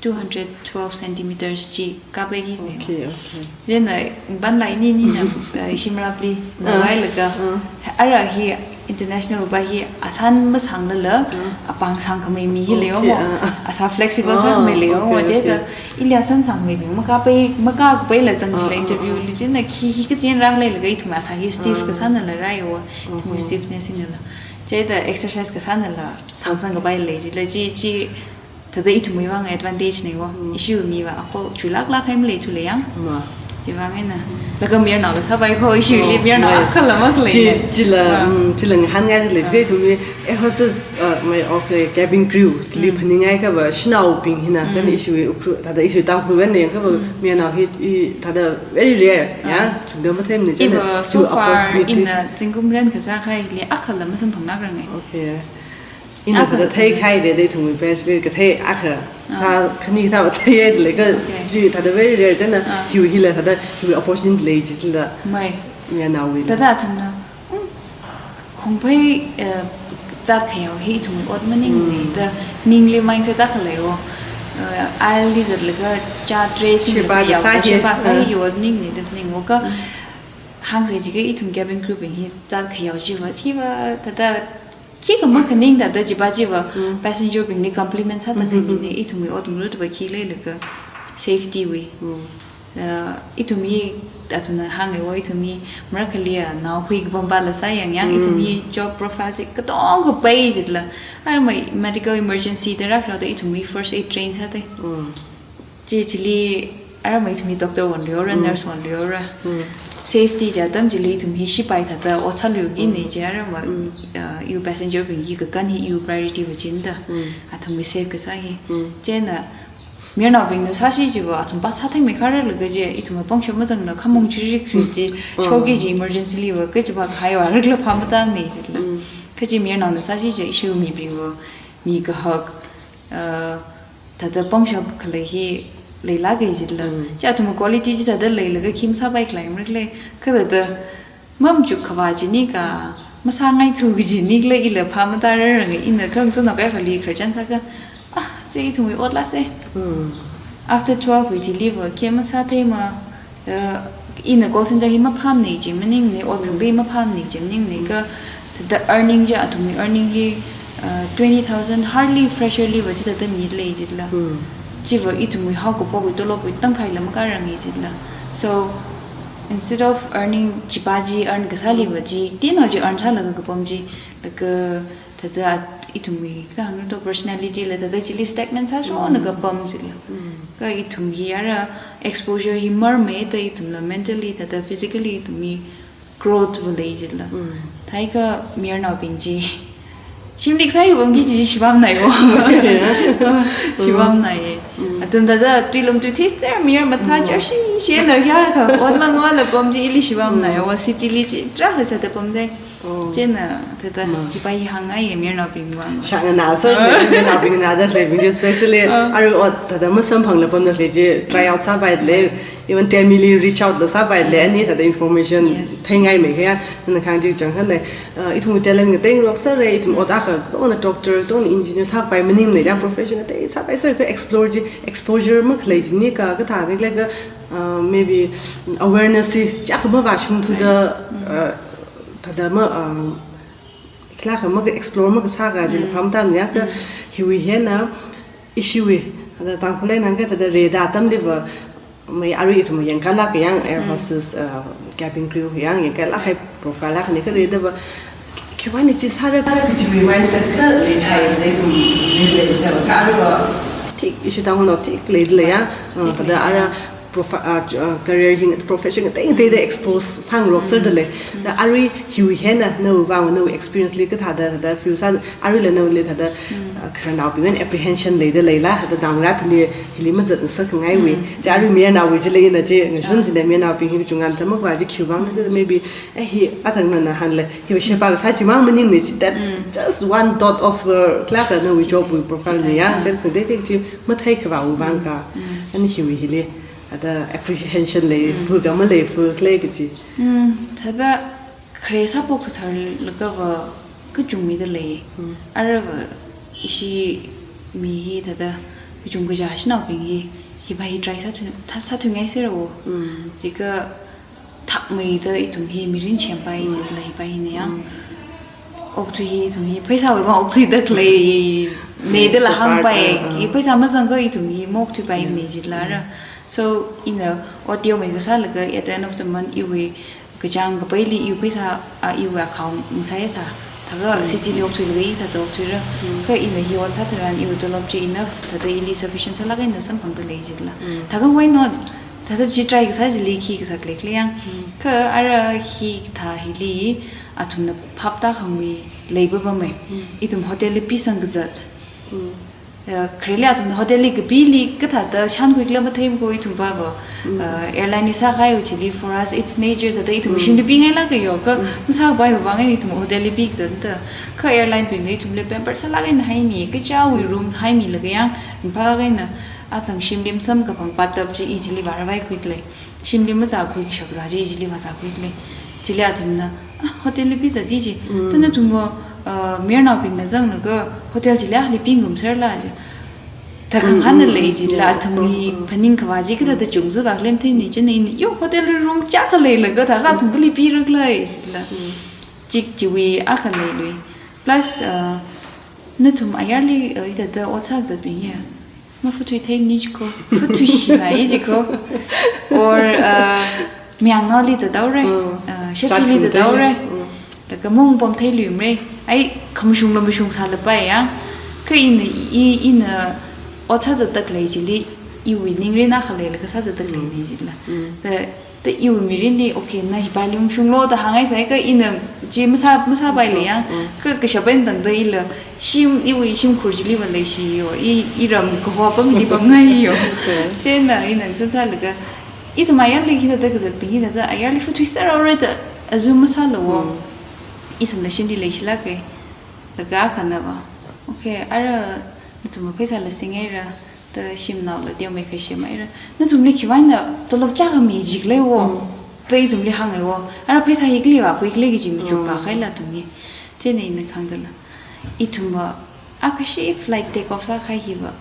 two hundred twelve centimeters chi kapai kine. Okay, okay. Chieina banlai ni nina, uh, ishi marapli nawailaga. Ara hi international va hi asān masānglala, apāng sāngkhamei mi hi leiyo mo. Asā flexible sākhamei leiyo mo. Chieina ili asān sāngmeibing makapai, makapaila zangla interview li chieina khi hi kachi eina rākhaleilaga ithum asā hi stiff kasānala rāyo. Ithum stiffness einala. Chieina exercise kasānala sāngsangkapai lei jila chi, chi thāda ithumwui vang advantage ne wo. Ishi miva akho chulāklāk hai maleithu leiya. Ma. Chiwui vang eina. Laga mayarnaola sāpai kho ishili mayarnao akhala makhalei. Chi, chila, chila ngahānngai lei, chi ithumwui air hostess, uh, mai, okay, cabin crew, chili phaningaiakha va shanaobing hina, chieina ishiwui Ukhrul, thāda ishiwui Tangkhul wui eina yangakha va mayarnao hi, i, thāda very rare, ya, chungda matheimane, chieina iva so far opportunity. Ina zingkum ren kasā kahaili akhala masamphangnakranga. Okay. Ina thāda theikahai de, de ithumwui batch li kathei akha, thā khani thā va theiya de lei ka, chi thāda very rare chieina hiwui hila thāda hiwui opportunity lei jila. Mai. Mayarnaowuila. Thāda athumna, um, khongphei, eh, zat khayao hi ithumwui ot maningne da ningli mindset akha leiyo. Eh, aili zatlaga cha dressing sheba kasā hi, sheba kasā hi ot maningne da ningwo ka. Hāngsei jiakha ithum cabin crew bing hi zat khayao chiva, chiva thāda khikha makhaning thāda chiva chiva passenger bingli compliment sāda khanine, ithumwui ot malut va khi leilaga safety wui. Uh, ithum hi athumna hānga wo ithum hi marakhali a naohui kapam pala sāyang yang ithum hi job profile chi katongkha pai jila. Armai medical emergency da rākharao da ithum hi first aid train sāda. Chi chili armai ithum hi doctor wonluiora, nurse wonluiora. Safety chi atam chili ithum hi shipai thāda ot sāluikine chi armai, uh, iwui passenger bing hi kakan hi iwui priority va china da. Athumwui safe kasā hi. Chieina mayarnaobingna sāsi chiva athum pa sātheimeikhararlaga chi ithumva pangshap mazangla khamong chirikri chi shoki chi emergency li va kachiva kahaiva rikla phā matāngne jila. Kachi mayarnaona sāsi chi ishiwui mibingva mi kahak, uh, thāda pangshap khalei hi leilāka jila. Chi athumwui quality chi thāda leilaga khi masāpai khalei marik lei. Kha thāda mamachuk khavā chi nika, masāngaithu chi nikla ila phā matārar rang ina khangasonaokai akhali khararchan sāakha. Ah, chi ithumwui ot lāse. After twelve wui chili va khi masātheima, uh, ina call center hi maphāmane chi maningne, ot khangatei maphāmane chi maningne ka, thāda earning chi athumwui earning hi, uh, twenty thousand hardly fresher li va chithāda mi lei jila. Chiva ithumwui haokaphok wui tolopwui tangkhaila makāranga jila. So, instead of earning chipa chi earn kasāli va chi, tino chi earn sālaga kapam chi, laga thāda ithumwui kathāda hāngdo personality la thāda chili stagnant sāshona kapam jila. Ka ithum hi ara exposure hi marmei da ithumla mentally thāda physically ithum hi growth va lei jila. Thākha mayarnaobing chi shimli kasā hi pamki chi shibamnai wo. Shibamnai. Athum thāda tuilum tui theiser mayar mathā chi shi, shina hiyākha ot mangola pam chi ili shibamnai wo, city li chi tarākha sāda pamdei. Chieina thāda hipa hi hāngngaiye mayarnaobing vang. Shānganā sāle, mayarnaobingna da leibing chi especially arui ot thāda masamphangla pamda lei chi try out sāpai lei, even Tamil li reach out la sāpai lei, ani thāda information theingaimei kaya, nana kahāng chi chang khanei, uh, ithum talent ngateingarok sāre, ithum ot akha katongna doctor, katongna engineer sāpai maningne, yang profession ngatei sāpai sāre, ka explore chi, exposure makhalei chi nika, kathā nikla ka, uh, maybe awareness chi, chakha mavāshungthuda, uh, thāda ma, um, khilakha maka explore makasā ka jila phāmatāngne ka hiwui hina ishiwui, thāda Tangkhul eina hāngakha thāda rida atamli va, mai arui ithum yangkālāk yang air hostess, uh, cabin crew yang yangkālāk hai profile akhane ka rida va, khiwuivang chi sāra kachiwui mindset kha leisai, lei ithum, lei lei da va, ka arui va, thik ishi Tangkhulnao thik leida lei ya, uh, thāda ara, profi- uh, j- uh, career hi, profession ngatei ngateida expose sāngarokserda lei. Da arui hiwui hina nawui vang nawui experience li kathāda, thāda feel sā, aruila nawuili thāda, uh, khararnaobingwui apprehension leida leila, thāda naongarābingli hili mazatngasak khangaiwui. Chi arui mayarnaowui chili ina chi ngashun china mayarnaobing hi kachungkha thāmakva chi khiwui vang na maybe, eh, hi athang nana hānle, hiwui sheba kasā chimang maningmana chi, that's just one dot of, uh, kala ka nawui job wui profile na ya, jan khangatei chi mathei khavāwui vang ka, ani hiwui hili thāda apprehension lei, fu ka malei, fu khalei kachi. Mm, thāda khare sāphok thātharlakha va kachungmeida lei. Arava ishi mi hi thāda kachungkha shanaobing hi, hiva hi try sāthu, thā- sāthuingaisera wo. Chikha thakmeida ithum hi mirin sempai jila hiva hina ya. Okthui hi ithum hi pheisāwui vang okthuida khalei, neida la hāngpai, i pheisā mazangakha ithum hi maokthuipaimana jila ra. So, ina ot teomei kasālaga at the end of the month iwui kachāng kapaili iwui pheisā, ah, iwui account ngasai sā. Thākha city li okthuilaga i sāda okthuira. Kha ina hi ot sā tharan iwui tolop chi enough, thāda ili sufficient sālāk eina samphangda lei jila. Thākha why not? Thāda chi try kasā chili khi kasā khalei khalei yang. Kha ara hikathā hili athumna phaptākhangwui lei papamei. Ithum hotel li pisang kazat. Uh, khareli athumna hotel li kapili kathāda shānkhui khala matheimana ko ithum pava. Uh, airline li sākahaiwui chili for us it's nature thāda ithum shimli pingailāka yo, kha masāpai vang ithum hotel li pikazat da. Kha airline bingna ithumli pamper sālāk eina haimi, kachāwui room haimilaga yang, ringphālāk eina athang shimli masamkaphang bathtub chi i chili vāra vaikhui khalei. Shimli mazākhui kashak zā chi i chili vāzākhui khalei. Chili athumna, ah, hotel li pizat chi. Tana thumva, uh, mayarnaobingna zanglaga hotel chili akhali pingarumserla chi. Thākhang hānna lei jila athumwui phaning khavā chi kathāda chungzā va khalem theini china ina, yo, hotel li room chiyākha leilaga thākha athum kali pirakhala jila. Chik chiwui akha leilui. Plus, uh, nathum ayarli, uh, hithāda ot sākazatbing ya. Mafuthui theimana jiko. Futhuishina jiko. Or, uh, mayangnaoli zathaora. Uh, shefili zathaora. Laga mung pom theiluimara. Ai, khamashungla mashungsālapai ya. Kha ina, i, ina ot sāzatda khalei chili, iwui ningrin akha leilaga sāzatda khaleina jila. Da, da iwui mirinli, okay, na hipaili ungshunglo da hāngngaisai kha ina chi masā, masāpaila ya. Kha kashap eina tangda ila, shim, iwui shimkhur chili va leishi yo, i, iram kaho pamli pamngai yo. Chieina ina sāsālaga, ithum ayarli hithāda kazatbing hithāda ayarli futhuiserhaora da assume masālu wo. Ithumla shimli leishilāka. Laga akhana va, okay, ara nathumva pheisāla singaira, da shimnaola teomei kha semhaira. Nathumli khiwuivang eina tolop chiyākha mi jikhala wo. Da ithumli hānghai wo. Ara pheisā hi kali vākhui khala kaji machukpākhaila athumli. Chieina ina kahāngdala, ithumva akhashi flight take off sākahai hiva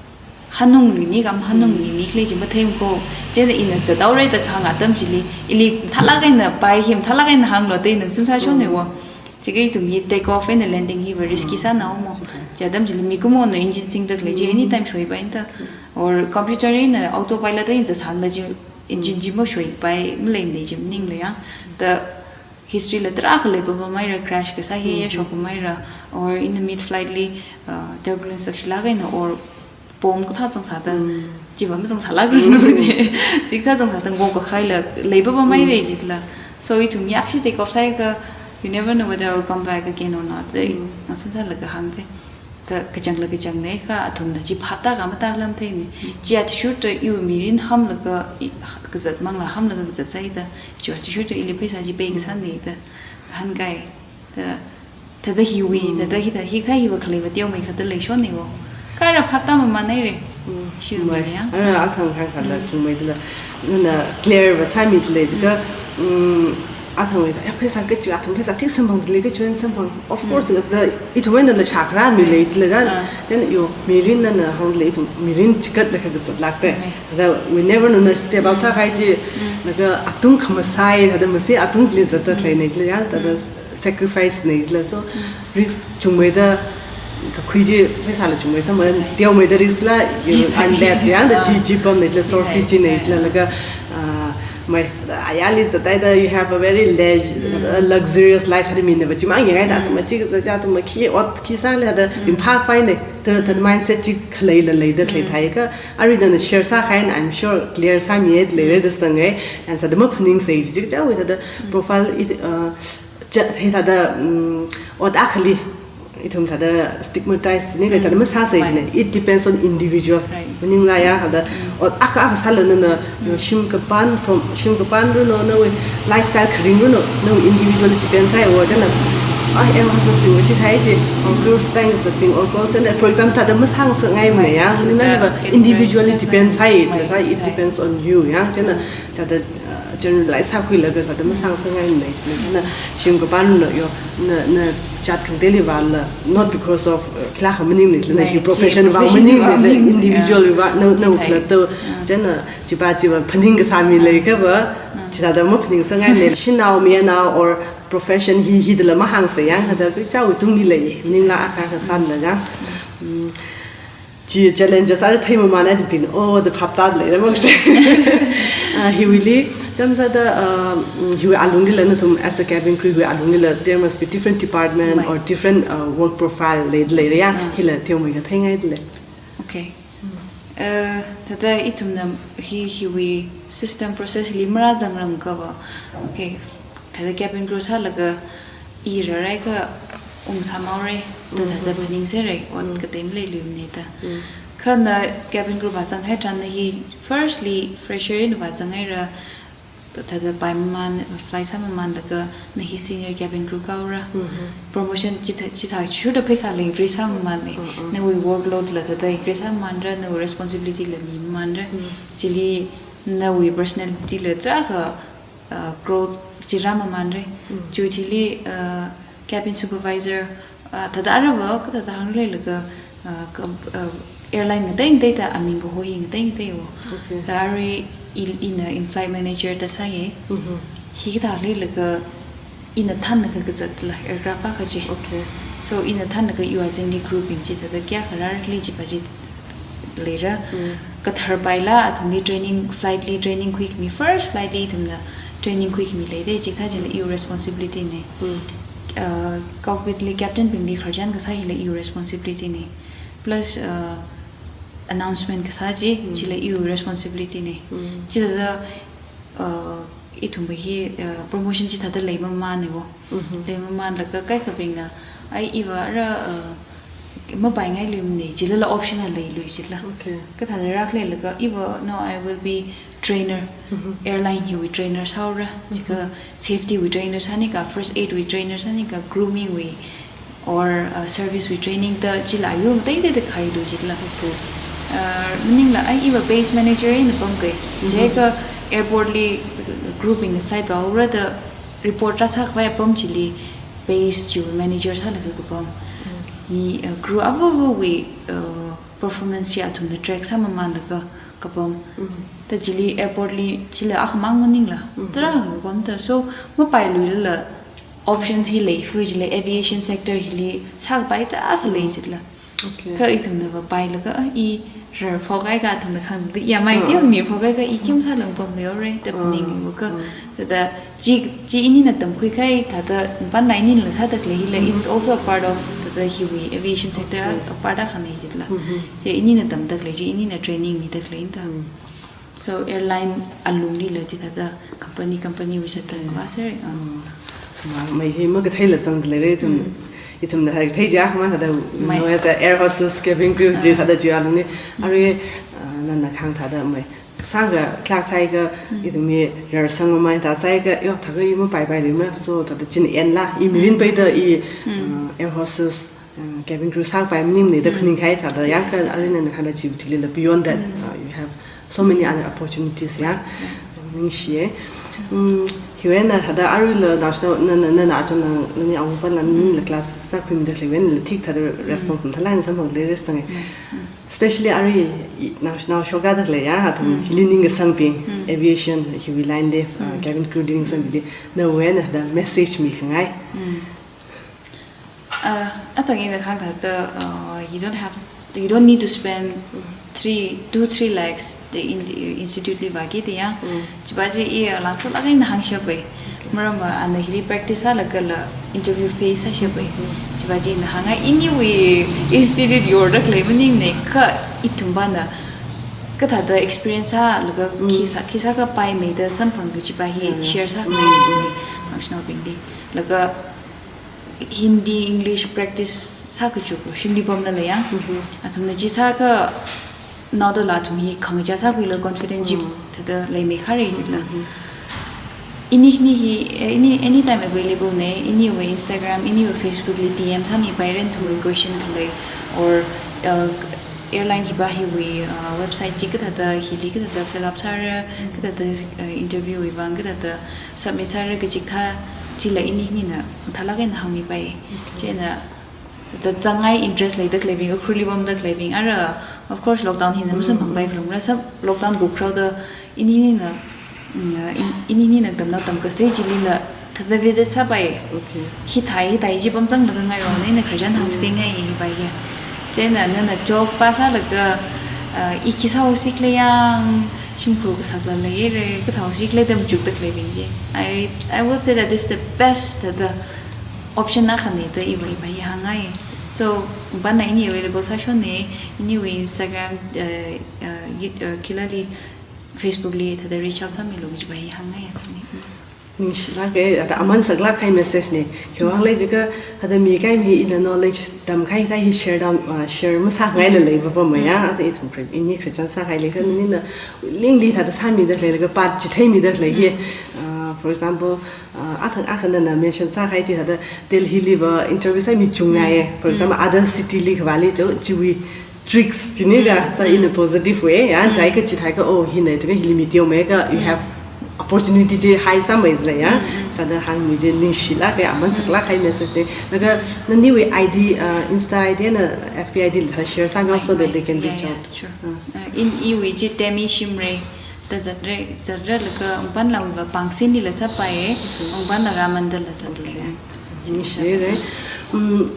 hanungluini kam hanungluini khala chi matheimana ko. Chieina ina zathaora da kahāng atam chili, ili mathālāk eina pai hi mathālāk eina hānglu da ina sāsāshonna wo. Chikha ithum hi take off eina landing hiva risky sāna wo mo. Chi atam chili mikumona engine singda khalei chi anytime shoipaina da. Or computer eina autopilot eina zatsangla chi engine chi mashoipai, maleimana chi maningla ya. Da history la tarākha leipapamhaira, crash kasā hi ya shokpamhaira. Or in the mid flight li, uh, turbulence sakshilāk eina or bomb kathā zangsāda, chiva mazangsālākranu chi. Chikathā zangsāda ngokakhaila leipapamhaira jila. So ithum hi akhashi take off sāhaiakha, you never know whether I'll come back again or not. Da, na sāsālaga hāngda. Da kachangla kachangna kha athumna chi phaptākha matākhala matheimana. Chi athishurda iwui mirin hamlaga, i, kazat mangla hamlaga kazatsai da. Chi athishurda ili pheisā chi pei kasāna da hāngkahai. Da, thāda hiwui, thāda hithā, hikathā hiva khaleiva teomei kathā leishonna wo. Kha ara phaptāmamānhaira. Shiwui ya. Ara athang hāngkhala chungmeidala, nana clear va sāmidalei jikha, mm, athangwui da, eh, pheisā kachi, athum pheisā thik samphangdalei kachi eina samphang. Of course, da, da, ithumwui einala shākharā mi leisila jan. Jan yo, mirin nana hāngdalei ithum, mirin chikatla kha kazatlākta. Da, we never know na step out sākahai chi, laga atung khamasai, thāda masi atungli zatda khaleina jila ya, thāda sacrifice na jila. So, risk chungmeida kakhui chi, pheisāla chungmei samphang, teomeida risk la, you, unless ya, da chi, chi pamna jila, source chi na jila, laga, ah, Mai, ayarli zatai da, you have a very leis-, uh, luxurious life, thāda mina va chimang yangai da, athum chi kaza cha, athum khi ot khi sāle da, ringphāpai ne, thāda, thāda mindset chi khalei la lei da khalei thai ka, arui nana share sākahai, I'm sure clear sāmi e, leire da sangai, and sāda maphaningsei chi chi kacha wui thāda profile i, uh, cha, hithāda, mm, ot akhali, ithum thāda stigmatize ne, thāda masāsei ne. It depends on individual. Right. Maningla ya, thāda, ot akha akha sāla nana, you know, shim kapan, from shim kapan runo, nawui lifestyle kharing runo, nawui individual depends hai, o, chieina, ah, air hostess bing chi thai chi, or cruise lines bing, or call center, for example, thāda masāngasakngai mana ya, maningla ya, individually depends hai, it depends on you ya, chieina, thāda, uh, generalize sākhuilaga sāda masāngasakngai mana, chieina, shim kapan runo, yo, na, na jat khangateili vāla, not because of, uh, khila kha maningmana, na hi profession vang maningmana, individual va, na, na khalatta, chieina, chiva, chiva, phaning kasā mi lei kha va, chithāda maphaningsangngai mana, shanao, mayanao, or profession hi, hi dala mahāngsei ya, thāda, chao tungli lei, maningla akha akha sālaga. Mm. Chi challenges are thei mamana dipin, oh, the phap tāda leira mak shi. Ah, hiwuili, chānsāda, ah, mm, hiwui alungli la nathum as a cabin crew, hiwui alungli la, there must be different department or different, uh, work profile lei, leira ya, hila theomei katheingai le. Okay. Uh, thāda ithumna hi, hiwui system process li marāzangrang kha va. Okay. Thāda cabin crew sālaga i rārai kha ungsāmhaora, thāda, thāda phaningseira, ot katei maleiluimana da. Kha na cabin crew vāzanghai tharan na hi firstly fresher eina vāzanghaira, thāda pai maman, fly sāmamanlaga na hi senior cabin crew kāhaora. Promotion chithā, chithā shurda pheisā la increase sāmamana. Nawui workload la thāda increase sāmamanra, nawui responsibility la mimamanra. Chili nawui personality la tarākha uh, growth chi rāmamanra. Chiwui thili, uh, cabin supervisor, uh, thāda aruiva kathāda hāngluilaga, uh, ka, uh, airline ngatei ngateida aming kaho hi ngatei ngateiwo. Okay. Thāda arui i, ina in-flight manager da sāya. Hikathā leilaga ina thānlaga kazatla aircraft akha chi. Okay. So ina thānlaga iwui azingli crew bing chi thāda kayākha rāra khala chiva chi leira. Kathar paila athumli training, flight li training khuikhami, first flight li ithumna training khuikhami leida, chikathā chila iwui responsibility na. Uh, cockpit li captain bingli khararchan kasā hila iwui responsibility na. Plus, uh, announcement kasā chi, chila iwui responsibility na. Chithāda, uh, ithumva hi, uh, promotion chithāda leimamana wo. Leimamanlaga kaikhabingna, ai iva ara, uh, mapaingailuimana, chilala option a leilui chila. Okay. Kathāda rākhaleilaga iva, no, I will be trainer. Airline hiwui trainer sāhaora. Chikha safety wui trainer sāni kha, first aid wui trainer sāni kha, grooming wui, or, uh, service wui training da chila yur ngateiteida khailui chila. Okay. Uh, maningla ai iva base manager eina pamkei. Chikha airport li crew bingna flight vāhaora da report rāsākhavai apam chili base chiwui manager sālaga kapam. Mi, uh, crew avāvawui, uh, performance chi athumna track sāmamanlaga kapam. Da chili airport li chila akhamang maningla. Tarākha kapam da. So, mapailuilala options hi leifui chila aviation sector hili sākapai tarākha lei chila. Okay. Kha ithumna va pailaga, ah, i rarphok ai kha athumna khangda, ya mai tiang mi phok ai kha i khi masāla pammihaora, da phaningwui kha. Thāda chi, chi inina tamkhuikahai, thāda pānla inila sādalei hila, it's also a part of thāda hiwui aviation sector a, a part akhana chila. Chi inina tamdalei, chi inina training midalei da. So airline alunglila chithāda company, company wui sāda kavā sāra. Ma, mai chi makatheila zangda leira ithum, ithumna hikathei chi akhamang thāda, no, as a air hostess, cabin crew chi thāda chi alungli. Arui, uh, nana kahāng thāda mai. Sākha class haiakha, ithum mi rarsang mamai thā sāakha, yo, thākha i mapaipailuimara, so thāda chieina la, i mirin paida i, uh, air hostess, uh, cabin crew sāpai maningmana da phaningkahai thāda, yangkha arui nana kahāng chi utilila beyond that, uh, you have so many other opportunities, ya. Ningshiya. Mm, hiwui eina thāda aruila naoshinao, na, na, na, na, achon na, nani awungpamla, nila classes na khuimidalei, hiwui einala thik thāda response mathālāk eina samphangdalei rest tangai. Especially arui i, naoshinao shokrādalei ya, athum hili ningkasangbing, aviation, hiwui line li, uh, cabin crew li ningkasangbingli, nawui eina thāda message mikhangai. Uh, athang ina kahāng thāda, uh, you don't have, you don't need to spend three, two, three lakhs the in, institute li vāki da ya. Chiva chi i langsa laga ina hāngshappai. Maram ana hili practice sālaga la interview face sāshappai. Chiva chi ina hānga iniwui institute yorda khalei maningmana kha ithum pana kathāda experience sālaga khi sā, khi sākapai meida samphang kajiva hi share sākhangaina functional bingli. Laga Hindi, English practice sākachuk shimli pamda lei ya. Athumna chi sākha naoda la athum hi khangachā sākhuilaga confident chi thāda leimeikharei jila. Ini, ini hi, eh, ini anytime available na, iniwui Instagram, iniwui Facebook li D M sāmipaira nathumwui question khalei, or, uh, airline hiva hiwui, uh, website chi kathāda, hili kathāda fill up sāra, kathāda, uh, interview wui vang, kathāda submit sāra kaji kathā chila ini, inina mathālāk eina hāngmipai. Chieina da zangngai interest leida khaleibing, Ukhrulli pamda khaleibing. Ara, of course, lockdown hina masamphangpai phalungra, sā lockdown kupkharao da ini, inina, mm, in, ini, inina tamna tamkasei chilila thāda visit sāpai. Okay. Hithāi, hithāi chi pamzanglaga ngarokna, ina khararchan hāngsāngai hiva ya. Chieina nana twelve pass sālaga, uh, i khi sāhaosi khala yang, shimkhur kasakla leira, kathāhaosi khala da machukda khaleibing chi. I, I will say that this is the best, thāda option akhana da iva, iva i hāngngai. So, pana ini available sāshonna, iniwui Instagram, uh, uh, yut-, uh, khilali Facebook li thāda reach out sāmilu kajiva i hāngngai athumli. Ningshilāka, thāda aman saklāk kahai message na. Khiwuivang khala jiakha, thāda mi kahai mi ina knowledge tamkahai thā hi share dam, uh, share masāngaila leipapama ya, thāda ithum khararchan, ini khararchan sākahaili kha nina willingly thāda sāmida khalei, laga path chitheimida khalei hi. Uh, for example, uh, athang akhana nana mention sākahai chi thāda Delhi liva interview sāmi chungngaiya. For example, other city li khavāli chi, chiwui tricks chini kha, sā in a positive way, ya, chai kachithākha, oh, hina, tuka hili mi teomeikha, you have opportunity chi hai sāmeida lei ya. Sāda hāngmi chi ningshilāka, aman saklāk kahai message na. Laga, naniwui I D, uh, Insta I D na F B I D la share sāngai so that they can reach out. Sure. Uh, in iwui chi Temi Shimray, da zatra, zatralaga, ungpan lawui va Pangsinli la sāpai, ungpan la Ramanda la zatlei. Ningshire. Um,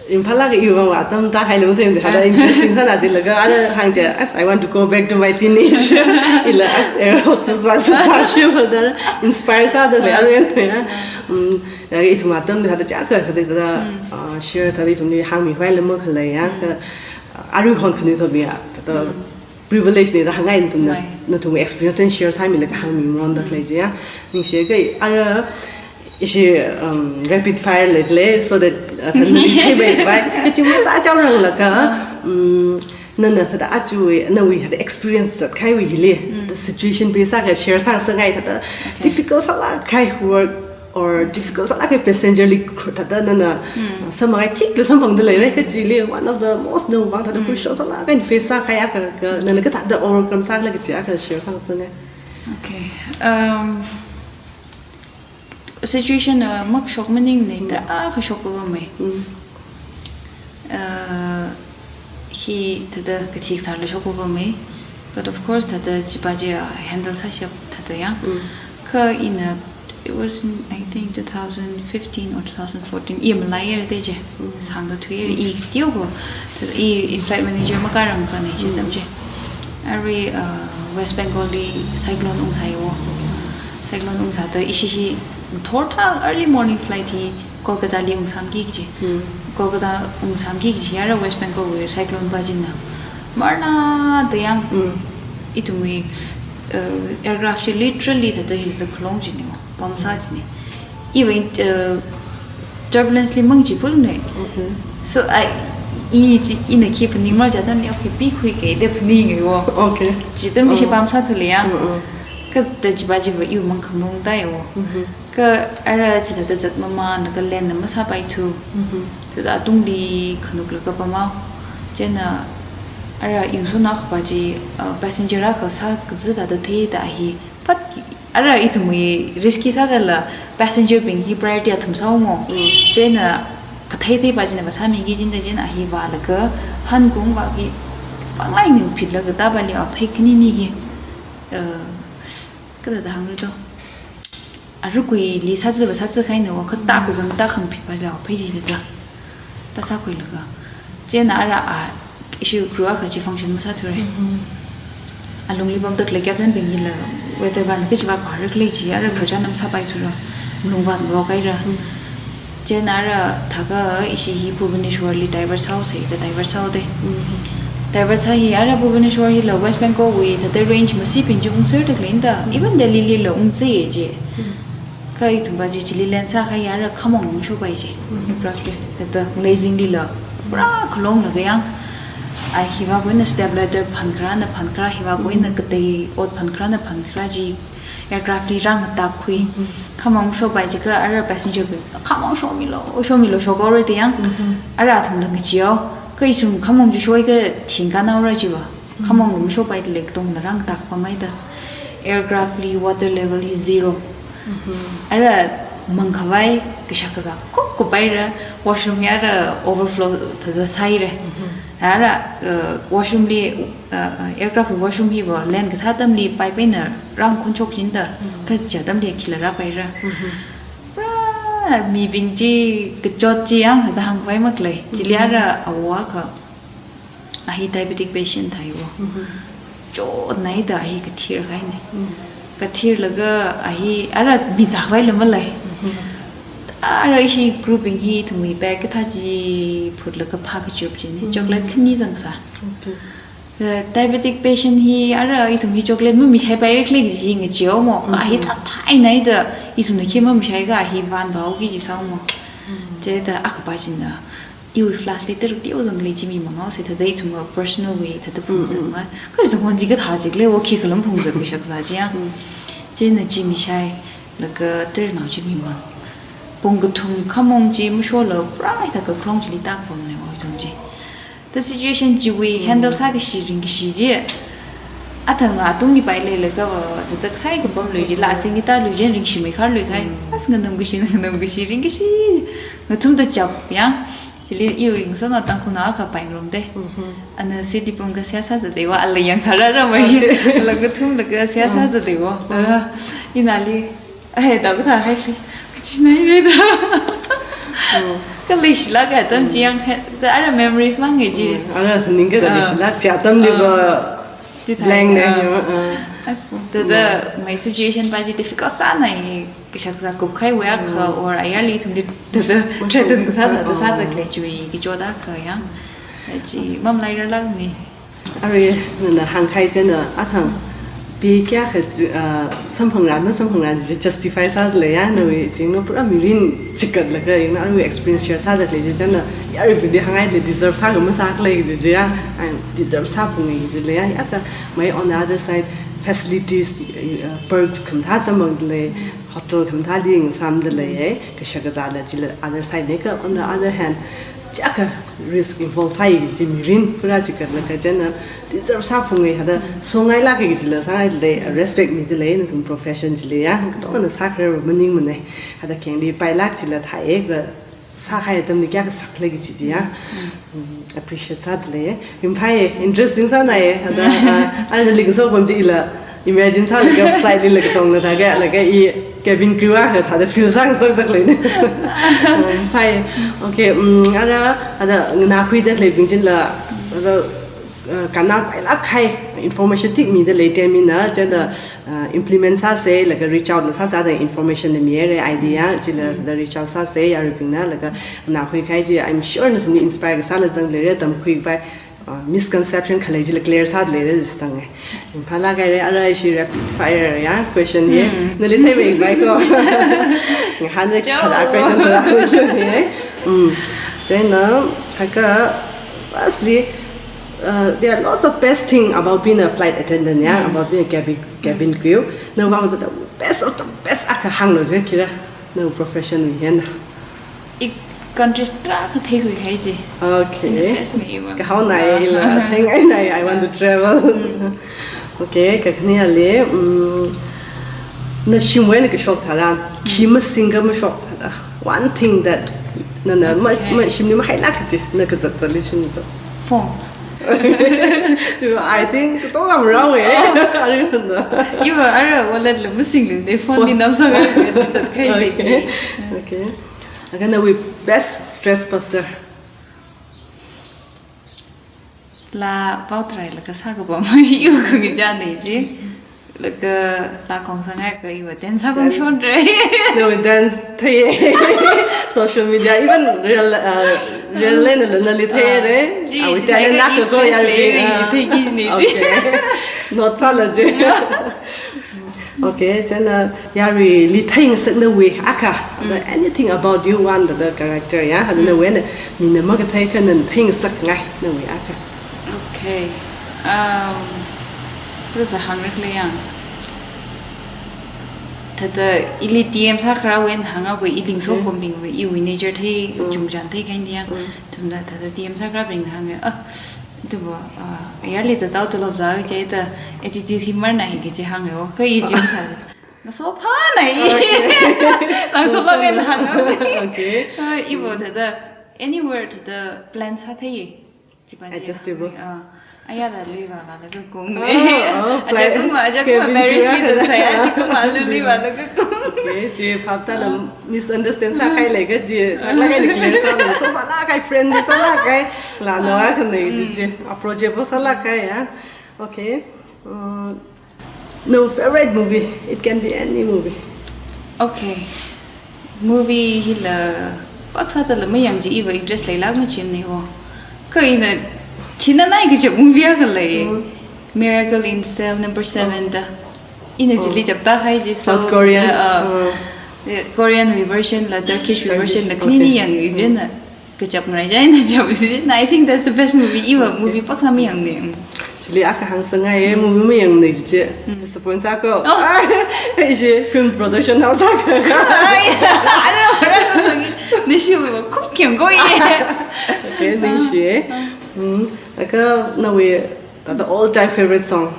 Imphal laga iwui vang atam tāhailung thing, thāda interesting sāna jilaga, ana hāng chi, as I want to go back to my teenage. Ila as air hostess vang sāsāshi vada, inspire sāda lei, arui ya. Um, ya, ithum atam thāda chaka, thāda, thāda, uh, share, thāda ithumli hāngmihaila makhalei ya, ka, arui hon khani so mi ya, thāda, privilege na da hāngngai nathumna, nathum experience and share sāmilaga hāngmi maronda khalei chi ya. Ningshika ara ishi, um, rapid fire lei lei, so that, uh, thāda nali theipai pai. Kachi mata chao ranglaga, um, nana thāda achu nawui thāda experience zatkahaiwui hili, the situation bing sākha share sāsangngai thāda difficult sālāk kahai work or difficult sālāk kahai passenger li khur thāda nana, uh, samphang thikla samphangda leira kachili one of the most nawui vang thāda crucial sālāk kahai face sākahai akha, ka, nana kathāda overcome sākhala kachi akha share sāsangngai. Okay. Um, situation, uh, makashok maningmana, tarākha shokpapamei. Uh, hi thāda kathik sārla shokpapamei. But of course, thāda chiva chi, uh, handle sāshap thāda ya. Kha ina, it was in, I think, two thousand fifteen or two thousand fourteen. I malayar da chi. Sāngda thuiya, i teokha. Thāda i flight manager makarang khanei chi tam chi. Arui, uh, West Bengal li cyclone ungsāya wo. Cyclone ungsāda ishi hi thorthang early morning flight hi Kolkata li ungsāmki kachi. Kolkata ungsāmki kachi ara West Bengal wui cyclone va china. Marna da yang ithumwui, uh, aircraft chi literally thāda hithāda khalong chini, pamsā chini. Even, uh, turbulence li mang chi pul ne. So I, i chi, ina khi phaningmar chi atamli, okay, pikhuika da phaninga wo. Okay. Chi atamli ishi pamsā thulei ya. Kathāda chiva chiva iwui mang khamong tāya wo. Kha ara chithāda zat mama Nagaland na masāpaithu. Thāda atungli khanuklaga pamhao. Chieina ara yungsona khapa chi, uh, passenger akha sā kazi thāda theida hi. But ara ithumwui risky sāda la passenger bing hi priority athum sāhaomo. Chieina kathei theiva china va sāmiki jin da chieina hi vālaga hankung vāki panglai ning phitlaga tāvali aphei khanini hi. Uh, kathāda hānglu to. Arukuili sāzi va sāzi kahaina wo kha ta kazang ta khangphit vali aphei jida. Ta sākhuilaga. Chieina ara a, Ishi crew akha chi function masāthura. Alungli pamda khalei captain bing hila weather vāna kachiva pāra khalei chi ara khararchan masāpaithura. Malung vāngarok haira. Chieina ara thākha ishi hi Bhubaneswar li divert sāhaosa da divert sāhaoda. Divert sā hi ara Bhubaneswar hila West Bengal wui thāda range masibing chi ungserda khalei da. Even Delhi lila ungser ji. Kha ithumva chi chili land sākahai ara khamong mashokpai ji. Aircraft chi. Thāda ngalei zinglila pura khalonglaga yang. Ai hiva koina step ladder phankharana phankharā, hiva koina katei ot phankharana phankharā ji. Aircraft li rāngatākkhui. Khamong mashokpai jiakha ara passenger bing khamong shomilu, shomilu shokhaora da yang. Ara athumla ngacheehao. Kha ithum khamong chi shoakha thingkānhaora jiva. Khamong mashokpaida lei katongla rāngatākpamhaida. Aircraft li water level hi zero. Ara mangkhavai kashak kazā kukkup haira, washroom hi ara overflow thāda sāhaira. Ara, uh, washroom li, uh, uh, aircraft washroom hiva land kasā atamli pipe eina rāngakhon shok jida, kaja atamli khila rāpaira. Pura mibing chi kachot chi yang thāda hāngpai makhalei. Chili ara awo akha, a hi diabetic patient thāi wo. Chotnaida a hi kathir kahaina. Kathirlaga a hi ara mi zākhavai la malei. Ara ishi crew bing hi ithumwui bag kathā chi phutlaga phākachup jina. Chocolate khani zangsā. Okay. The diabetic patient hi ara ithum hi chocolate mamishaipaira khalei kaji hi ngacheehaomo. Kha a hi chathai naida ithumna khi mamishaiakha a hi vānvāhaoki jihaomo. Chithāda akha pā china iwui flask li taruk teo zangli chi mimanghaosa thāda ithumva personal wui thāda phungzatma. Kha zangkon chi kathā chikle wo khikhala maphungzat kashak kazā chi ya. Chieina chi mishailaga tarnao chi mimang. Pung kathum khamong chi masholo pura hithākha kharong chili tākapamna wo ithum chi. The situation chiwui handle sākashi ringkashi chi. Athang atungli paileilaga va, thāda sākapamlui chila, chingli tālui chi ringshimei kharlui kahai. As nganamkashi, nganamkashi, ringkashi. Ngathumda chap yang. Chili iwui ngasotnao Tangkhulnao akha paingarumda. Ana siti pamkha seihā sāzatda wo, ala yangsārarmei. Ala ngathumlaga seihā sāzatda wo. Ina ali, ai, da kathā hai kli, kachinaira da. Kha leishilāk atam chi yang, da ara memories mang ngai chi. Ara ningkada leishilāk chi atamli va blank na. As, thāda my situation pā chi difficult sānai. Kashak kazā kupkahaiwui akha or ayarli ithumli thāda threaten kasā thāda sāda khalei chiwui kachot akha yang. Chi mamalairarlākmana. Arui nana hāngkahai china athang pi kayākha, uh, samphangra, masamphangra chi justify sāda lei ya, nawui chingno pura mirin chikatlaga yangna arui experience share sāda khalei chi china, ya aruibingli hānghaida deserve sākha masākhala kaji chi ya, ai deserve sāphunga kaji lei ya, ya kha mai on the other side facilities, uh, perks khamathā samphangda lei, hotel khamathāli ngasāmda lei, eh, kashak kazāla chila other side na kha, on the other hand, chiyākha risk involve sāi kaji mirin pura chikatlaga china deserve sāphunga thāda songailāka kajila sāngaida lei, respect mida lei, nathum profession chili ya, katongana sākharar maningmana, thāda khengli pailāk chila thāi, eh, kha sākahai atamli kayākha sakla kaji chi ya. Mm, appreciate sāda lei. Ringphai, interesting sānai, thāda, ah, ana ling so pam chila, imagine sālaga flight lila katongla thākha, laga i cabin crew akha thāda feel sāngasakda khaleina. Ringphai, okay, mm, ara, thāda nganākhuida khaleibing chila, thāda, uh, kannā pailāk kahai information tik mida lei ten mina, china, uh, implement sāsa, laga reach out la sāsa da information na mihaira idea, chila da reach out sāsa, aruibingna, laga nganākhui kahai chi, I'm sure nathumli inspire kasāla zangleira, tamkhuipai, uh, misconception khalei chila clear sāda leira zanga. Phalāk haira, ara ishi rapid fire ya, question ye. Nali theimeikhavai ko. Ngahānra khala question khala question ye. Mm. China, thākha, firstly, uh, there are lots of best thing about being a flight attendant, yeah, about being a cabin, cabin crew. Nawui vang the best of the best akha hānglu je, khira, nawui profession wui hina. I countries tarākha theikhui kahai chi. Okay. China best na iva. Kahaonai ila, thank I nai, I want to travel. Okay, kakhaneli, mm, na shimwui eina kashok tharan, khi masingkha mashok thāda. One thing that nana ma, ma, shimli mahailāk kaji, na kazat zatli shim zat. Phone. Chi, I think, katonga marao e. Arui na. Iva ara wallet la masinglu de, phone li namsang ai, zat kahai lei chi. Okay. Laga nawui best stress buster. Laa pao try laga sākapam iwui khangachāna chi. Laga laa khong sāngai kha iwui dance sāpam shonra. No, dance theiya. Social media, even real, uh, real lei na, nali theira. Ah, chi, awui chi talent theikha na i ka so stress ya lei ri, ah, chi theiki ni chi. Okay. Not sāla chi. Okay, chieina yaruili theingasakna nawui akha. Mm. Anything about you want the character, ya? Hada, mm, nawui eina mina makathei kha nana theingasakngai nawui akha. Okay. Um, thāda hāngrakhala yang. Thāda ili T M sākharawui eina hānga kha, i lingso, okay, khombingwui, iwui nature thei, mm, chungchān theikahai ni yang. Mm. Thumna thāda T M sākharabing hānga. Ah, Tubo, ah, ayarli zatdao tolop zāhaoki kaji da, attitude hi marna hi kaji hānga o, kha i chi thāda. Ngasophāna i. Okay. Ngasophā ben hānga. Okay. Ah, ibo thāda, anywhere thāda plan sāthei. Chipa chi adjustable. Ah, ayarla lui vāvālaga kung. Oh, oh, aja plan. Kung ma, aja kung ma, K B P Paris li ya. Zatsai, aja kung ma, lui, lui vālaga kung. Okay, chi phap tāla, ah, misunderstand sākahai lei kaji, thāklāk eina clear sā, so phālāk kahai friend sālāk kahai, la no a khanei chi chi, approachable sālāk kahai ya. Okay. Uh, no favorite movie. It can be any movie. Okay. Movie hila pāksā tāla mayang chi iva interest leilāk machine ni o. Kha ina thina nai kaja movie akha lei. Mm. Miracle in Cell number seven da. Ina chili chapta hai ji South Korean. Uh, uh, Korean version la, Turkish version la, Turkish, khanini, okay, yang ijina. Kachap ngarai jaina chap si. Na, I think that's the best movie. Iva movie pāksā mayang ni. Chili akha hāngsāngai, mm, movie mayang ni ji. Mm. Disappoint sā ko. Oh. Ai, ji film production house sā ko. Ai, ara, ara, ara. Ni shi wa kup kyang ko ye. Okay, ni shi. Mm. Aka nawui, thāda all time favorite song.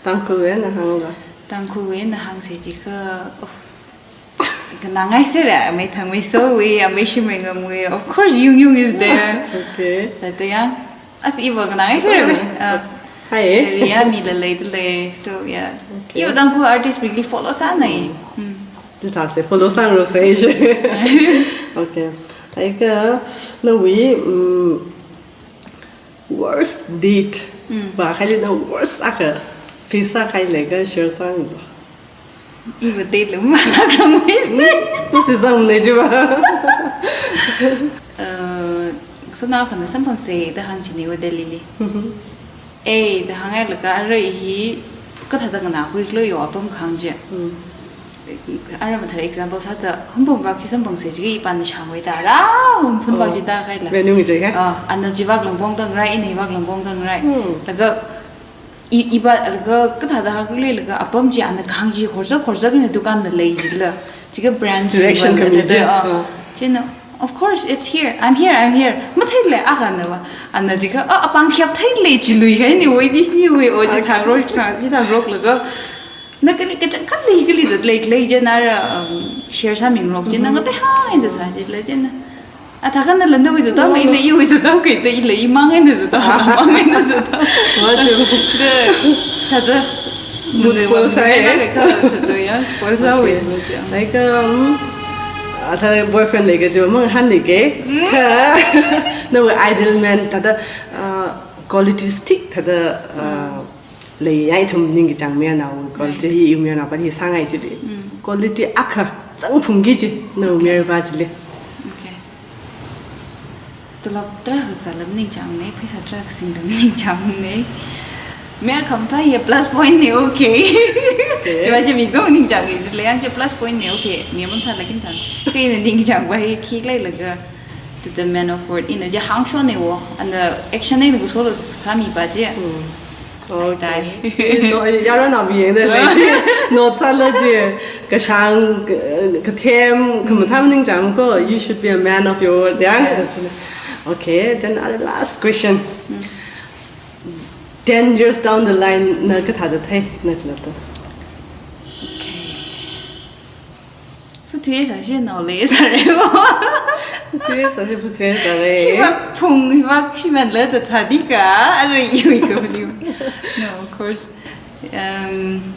Tangkhulwui eina hāngla. Tangkhulwui eina hāngsa jikha, oh. Nganāngai sera, amei Thangmeisowui, amei Shimreingamwui. Of course, Yung Yung is there. Okay. Thāda ya. As iva nganāngai sera. Ah. Hi. Area mi la lei tu lei. So, yeah. Okay. Iva Tangkhul artist really follow sānai. Mm. Mm. Just say follow sāngarok sai. Okay. Aka nawui, mm, worst date. Mm. Vākahai eina worst akha face sākahai lei kha share sāmilu. Iva date la masākhangai. Mm. Masi zang ne ji ba. Uh, so na khana samphangsa da hāng chini wa Delhi li. Mm-hmm. Eh, da hānghailaga arui hi kathāda nganākhui khala yo apam khang je. Mm. Ara mathā example sāda, Hungpung vak hi samphangsa jikha ipāna shāngwui da, ara Hungpung vak, oh, chi da kaila. Venue ngi je kha? Ah, ana chivak Longpong tangrai, ina hivak Longpong tangrai. Hmm. Laga, i, iva, laga, kathāda hāngkhala laga, apam chi ana khang chi horza, horza kina dukan la lei jila. Chikha brand direction chi khami da, je. Ah. Ah. Chieina, of course, it's here. I'm here, I'm here. Matheila, akha na va. Ana jikha, ah, apāng khayap theila, chi luikahai ni, wui di ni, wui, o, chi, okay, thangrok, chi thangrok laga. Na kali kachang kali kali zat lei lei je na ra, um, share sāmingarok je na, mm-hmm, ngatei hāng eina sā je lei je na. Athākha nala nawui zatdao, no, no, ila iwui zatdao kha, ila imang eina zatdao, mang eina zatdao. What the? The, thāda. Mood spoil sāya. Ngai na kha zatdao ya, spoil sāwui, okay, zatdao je. Like, um, athā boyfriend lei kaji mang hān lei ke. Mm. Kha, nawui ideal man, thāda, uh, qualities thik, thāda, uh, mm. Lei ya ithum ningkachāng mayarnao, quality, okay, hi iwui mayarnao pāli sāngai chili. Mm. Quality akha zangphungki chi, nawui, okay, mayarva chili. Okay. Tolop tarākha sāla maningchāngnei, pheisā tarākha singla maningchāngnei. Mayar khamathā hi plus point nei, okay. Okay. Chiva chi mi dong ningchāng hi, lei yang chi plus point nei, okay. Mi mathāla khamathā. Kha ina ningchāngva hi khikhala laga. To the man of word. Ina chi hāngshon nei wo. Ana action nei na kuso lo sāmipa chi. Hmm. Okay. Ai, tai. No, yaron na biyang da lei chi. No, tsāla chi. Kashāng, ka, kathem, khamathā maningchāng ko. You should be a man of your word, ya? Yes. Okay, then our last question. Hmm. Ten years down the line, na kathāda thei, na khala to. Okay. Phuthei sāsi nao lei sāra wo. Phuthei sāsi phuthei sāra. Hivak phung, hivak shimānla zatsā di kha, arui iwui kha phuthei. No, of course. Um,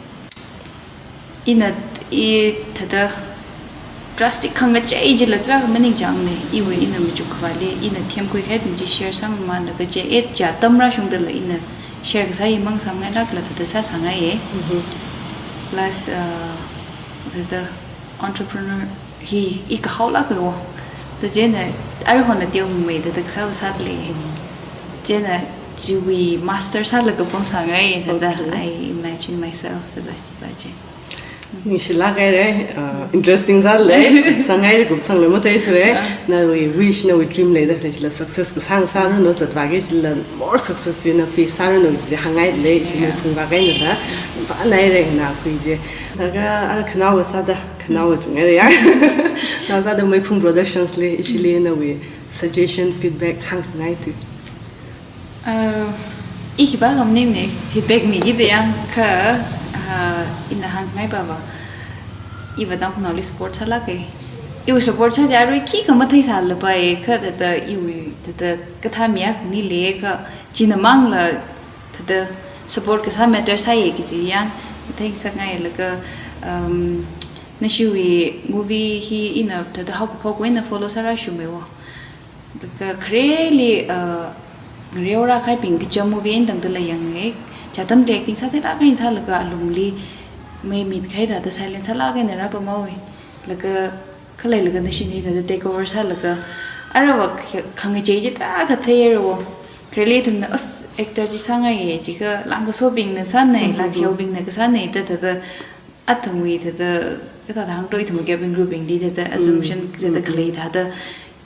ina, i thāda Drastic khangachei chila tarākha maningchāngne, iwui ina machuk khavāli, ina themkhui kahaibing chi share sāmamānlaga chi, eh, chi atam rāshungdala ina share kasā hi mang sāngailākla thāda sāsāngaiye. Mhm. Plus, uh, thāda entrepreneur hi i kahaolāka wo. Thāda chieina, aruihon na teomeida thāda kasā sāda lei. Chieina chiwui master sālaga pamsāngai, thāda Okay. I imagine myself, thāda, thāda chi. Ningshilāk haire, uh, interesting sālei, kupsang haire, kupsangla matheithura, Ah. nawui wish, nawui dream leida khalei chila success kasāng sāranu, zatvāki chila more success eina face sāranu chi hāngngailei, chi Yeah. meiphung vāki eina da, pa naire nganākhui chi. Laga ara khanaowa sāda, khanaowa chunghaire ya. Khanaowa sāda Meiphung Productions li, ishili nawui suggestion, feedback hāngngai tu. Uh, i khipākha maningne, feedback miki da yangkha, uh, ina hāngngai pava. Iva Tangkhulnaoli support sālāke. Iwui support sā chi arui khikha matheisālapai, kha thāda iwui thāda kathā mi akhani leikha, china mangla thāda support kasā matter sāye kaji yang, thāda ngasakngailaga, um, nashiwui movie hi ina thāda haokaphok eina follow sārāshumei wo. Laga khareli, uh, ngareorā kahaibing kachām movie eina tangdala yangngai. Chi atamli acting sātheilāk eina sālaga alungli meimit kahai thāda silent sālāk eina rāpamhaowe. Laga khaleilaga nashinei thāda take over sālaga. Aruiva kh-, khangachei chi tarākha theihaira wo. Khareli ithumna, as, actor chi sāngaiye, chikha langkasobingna sānei, Mhm. langkhaobingna kasānei, thāda thāda athangwui thāda, kathāda hāngdo ithum cabin crew bingli thāda, Mm. assumption thāda Mm. khalei thāda,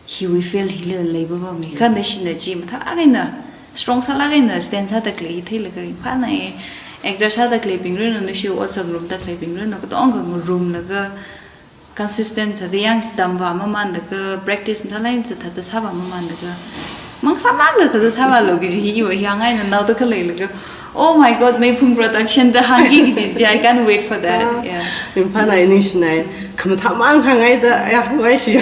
hiwui field hili lei pava mi. Kha nashina chi mathālāk eina, strong sālāk eina stand sāda khalei theilaga ringphānai. Actor sāda khaleibing ranu, nashi ot sāngarumda khaleibing ranu, katonga ngarumlaga consistent thāda yang tamvāmamānlaga, practice mathālāk eina thāda sāvāmamānlaga. Mang sālākla thāda sāvālu kaji hi iva hi hāngngaina naoda khaleilaga. Oh my God, Meiphung Production da hāngki kaji chi, I can't wait for that. Ah. Yeah. Ringphānai, ningshinai. Khamathā mang hāngngaida, ya, wai shi.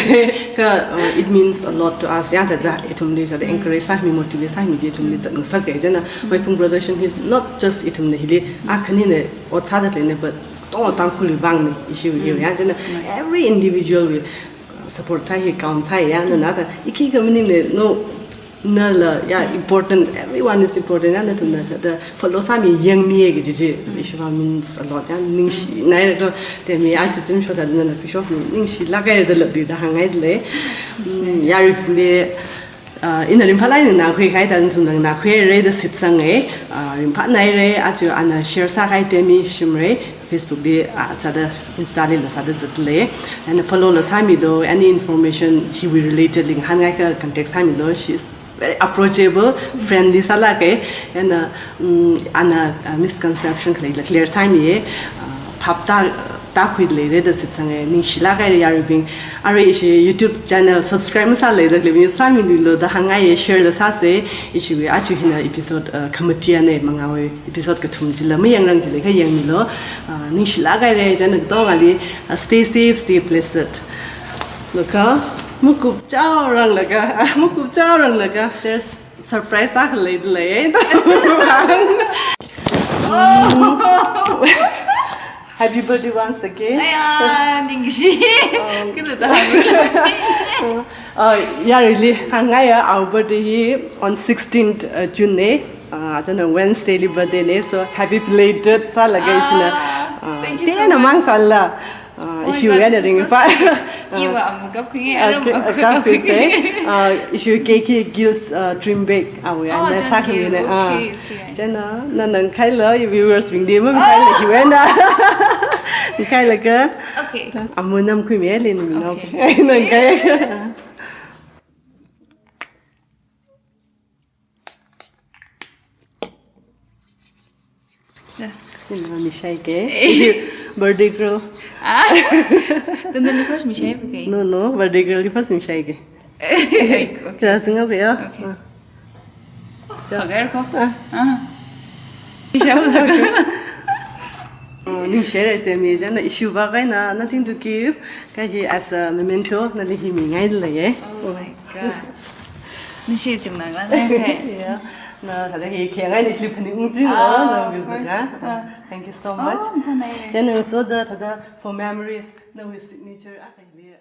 Kha, uh, it means a lot to us. Ya, thāda ithumli thāda Mm. encourage sāmi, motivate sāmi chi ithumli Mm. zatngasaka. Chieina, Mm. Meiphung Production is not just ithumna hili, Mm. akhanina ot sāda leine, but katonga Tangkhulwui vangna, ishi Mm. ya. Chieina, Right. every individual will, uh, support sāi hi count sāi ya, Mm. nana thāda, i khikha maningne, no, nala, ya, Mm. important, everyone is important, ya, nathumna, Mm. thāda follow sāmi yangmiye kaji chi, Mm. ishiva means a lot, ya, ningshi, Mm. naira ko, te mi, Ningshi. ashi zimshoda nala pisho, ningshilāk haire da labi da hāngngailei. Ningshi. Mm, yaruibingli, uh, ina ringphālāk eina nganākhui kahai thāda nathumna nganākhuihaire da shitsanga, uh, ringphānaire, aja ana share sākahai Temi Shimray, Facebook li, ah, sāda, Insta lila sāda zatlei. And follow la sāmilu, any information hiwui related li ngahānngaikha contact sāmilu. She is very approachable, friendly sālāke. And, uh, mm, ana, uh, misconception khaleila clear sāmiye. Uh, phap tā, tākhui leire da shitsanga, ningshilāk haire yaruibing. Arui ishi YouTube channel subscribe masāleida khaleibing sāmiluilu da hāngngaiye, share la sāse, ishiwui aja hina episode, uh, khamatiane, mangāwui episode kathum chila mayangrang chi leikha yangmilu, uh, ningshilāk haire, chieina katongali, uh, stay safe, stay blessed. Laga, makupchaoranglaga, makupchaoranglaga, there's surprise akha leidalei. Oh. Happy birthday once again. Aya, ningshi. Um, Kila da happy birthday. Uh, yaruili hāngngaiya, our birthday hi on sixteenth, uh, June ne. Uh, chieina Wednesday li birthday ne. So happy belated sālaga ishina. Ah, uh, thank you so much. Tena mang sāla. Uh, Oh my ishi God, wena this is so ringphā. sweet. Uh, Iva amukap khuinge, uh, aram ke-, uh, amukap kap khuise. khuinge. Uh, ishi cake hi Gil's, uh, Dream Bake. Awui Oh, ana thank you. sākhamina. Uh, Okay, okay. Chieina, na nganākhailo, i viewers bingli, mangākhailo, Oh! hi wena. Nganākhailaga. Okay. Amu namkhuimi, le numi nao. Okay. Nganākhai. Yeah. Ina mishaike. Eh. Ishi birthday girl. Ah. Then, then the first mishaike. No, no, birthday girl the first mishaike. Okay. Kya singa bhaiya? Okay. Ah. Agar ko? Ah. Ah. Misha ko. Oh, ningshire Temi, chieina issue va kaina, nothing to give. Kha hi as a memento, nali hi mingailei. Oh my God. Ningshi chungnang la, nase. Yeah. Na thāda hi khengai ni shli phaning ungji lo, ah, na of course, ah. Thank you so much. Oh, thank you. Chieina so da thāda for memories, nawui signature akha hili.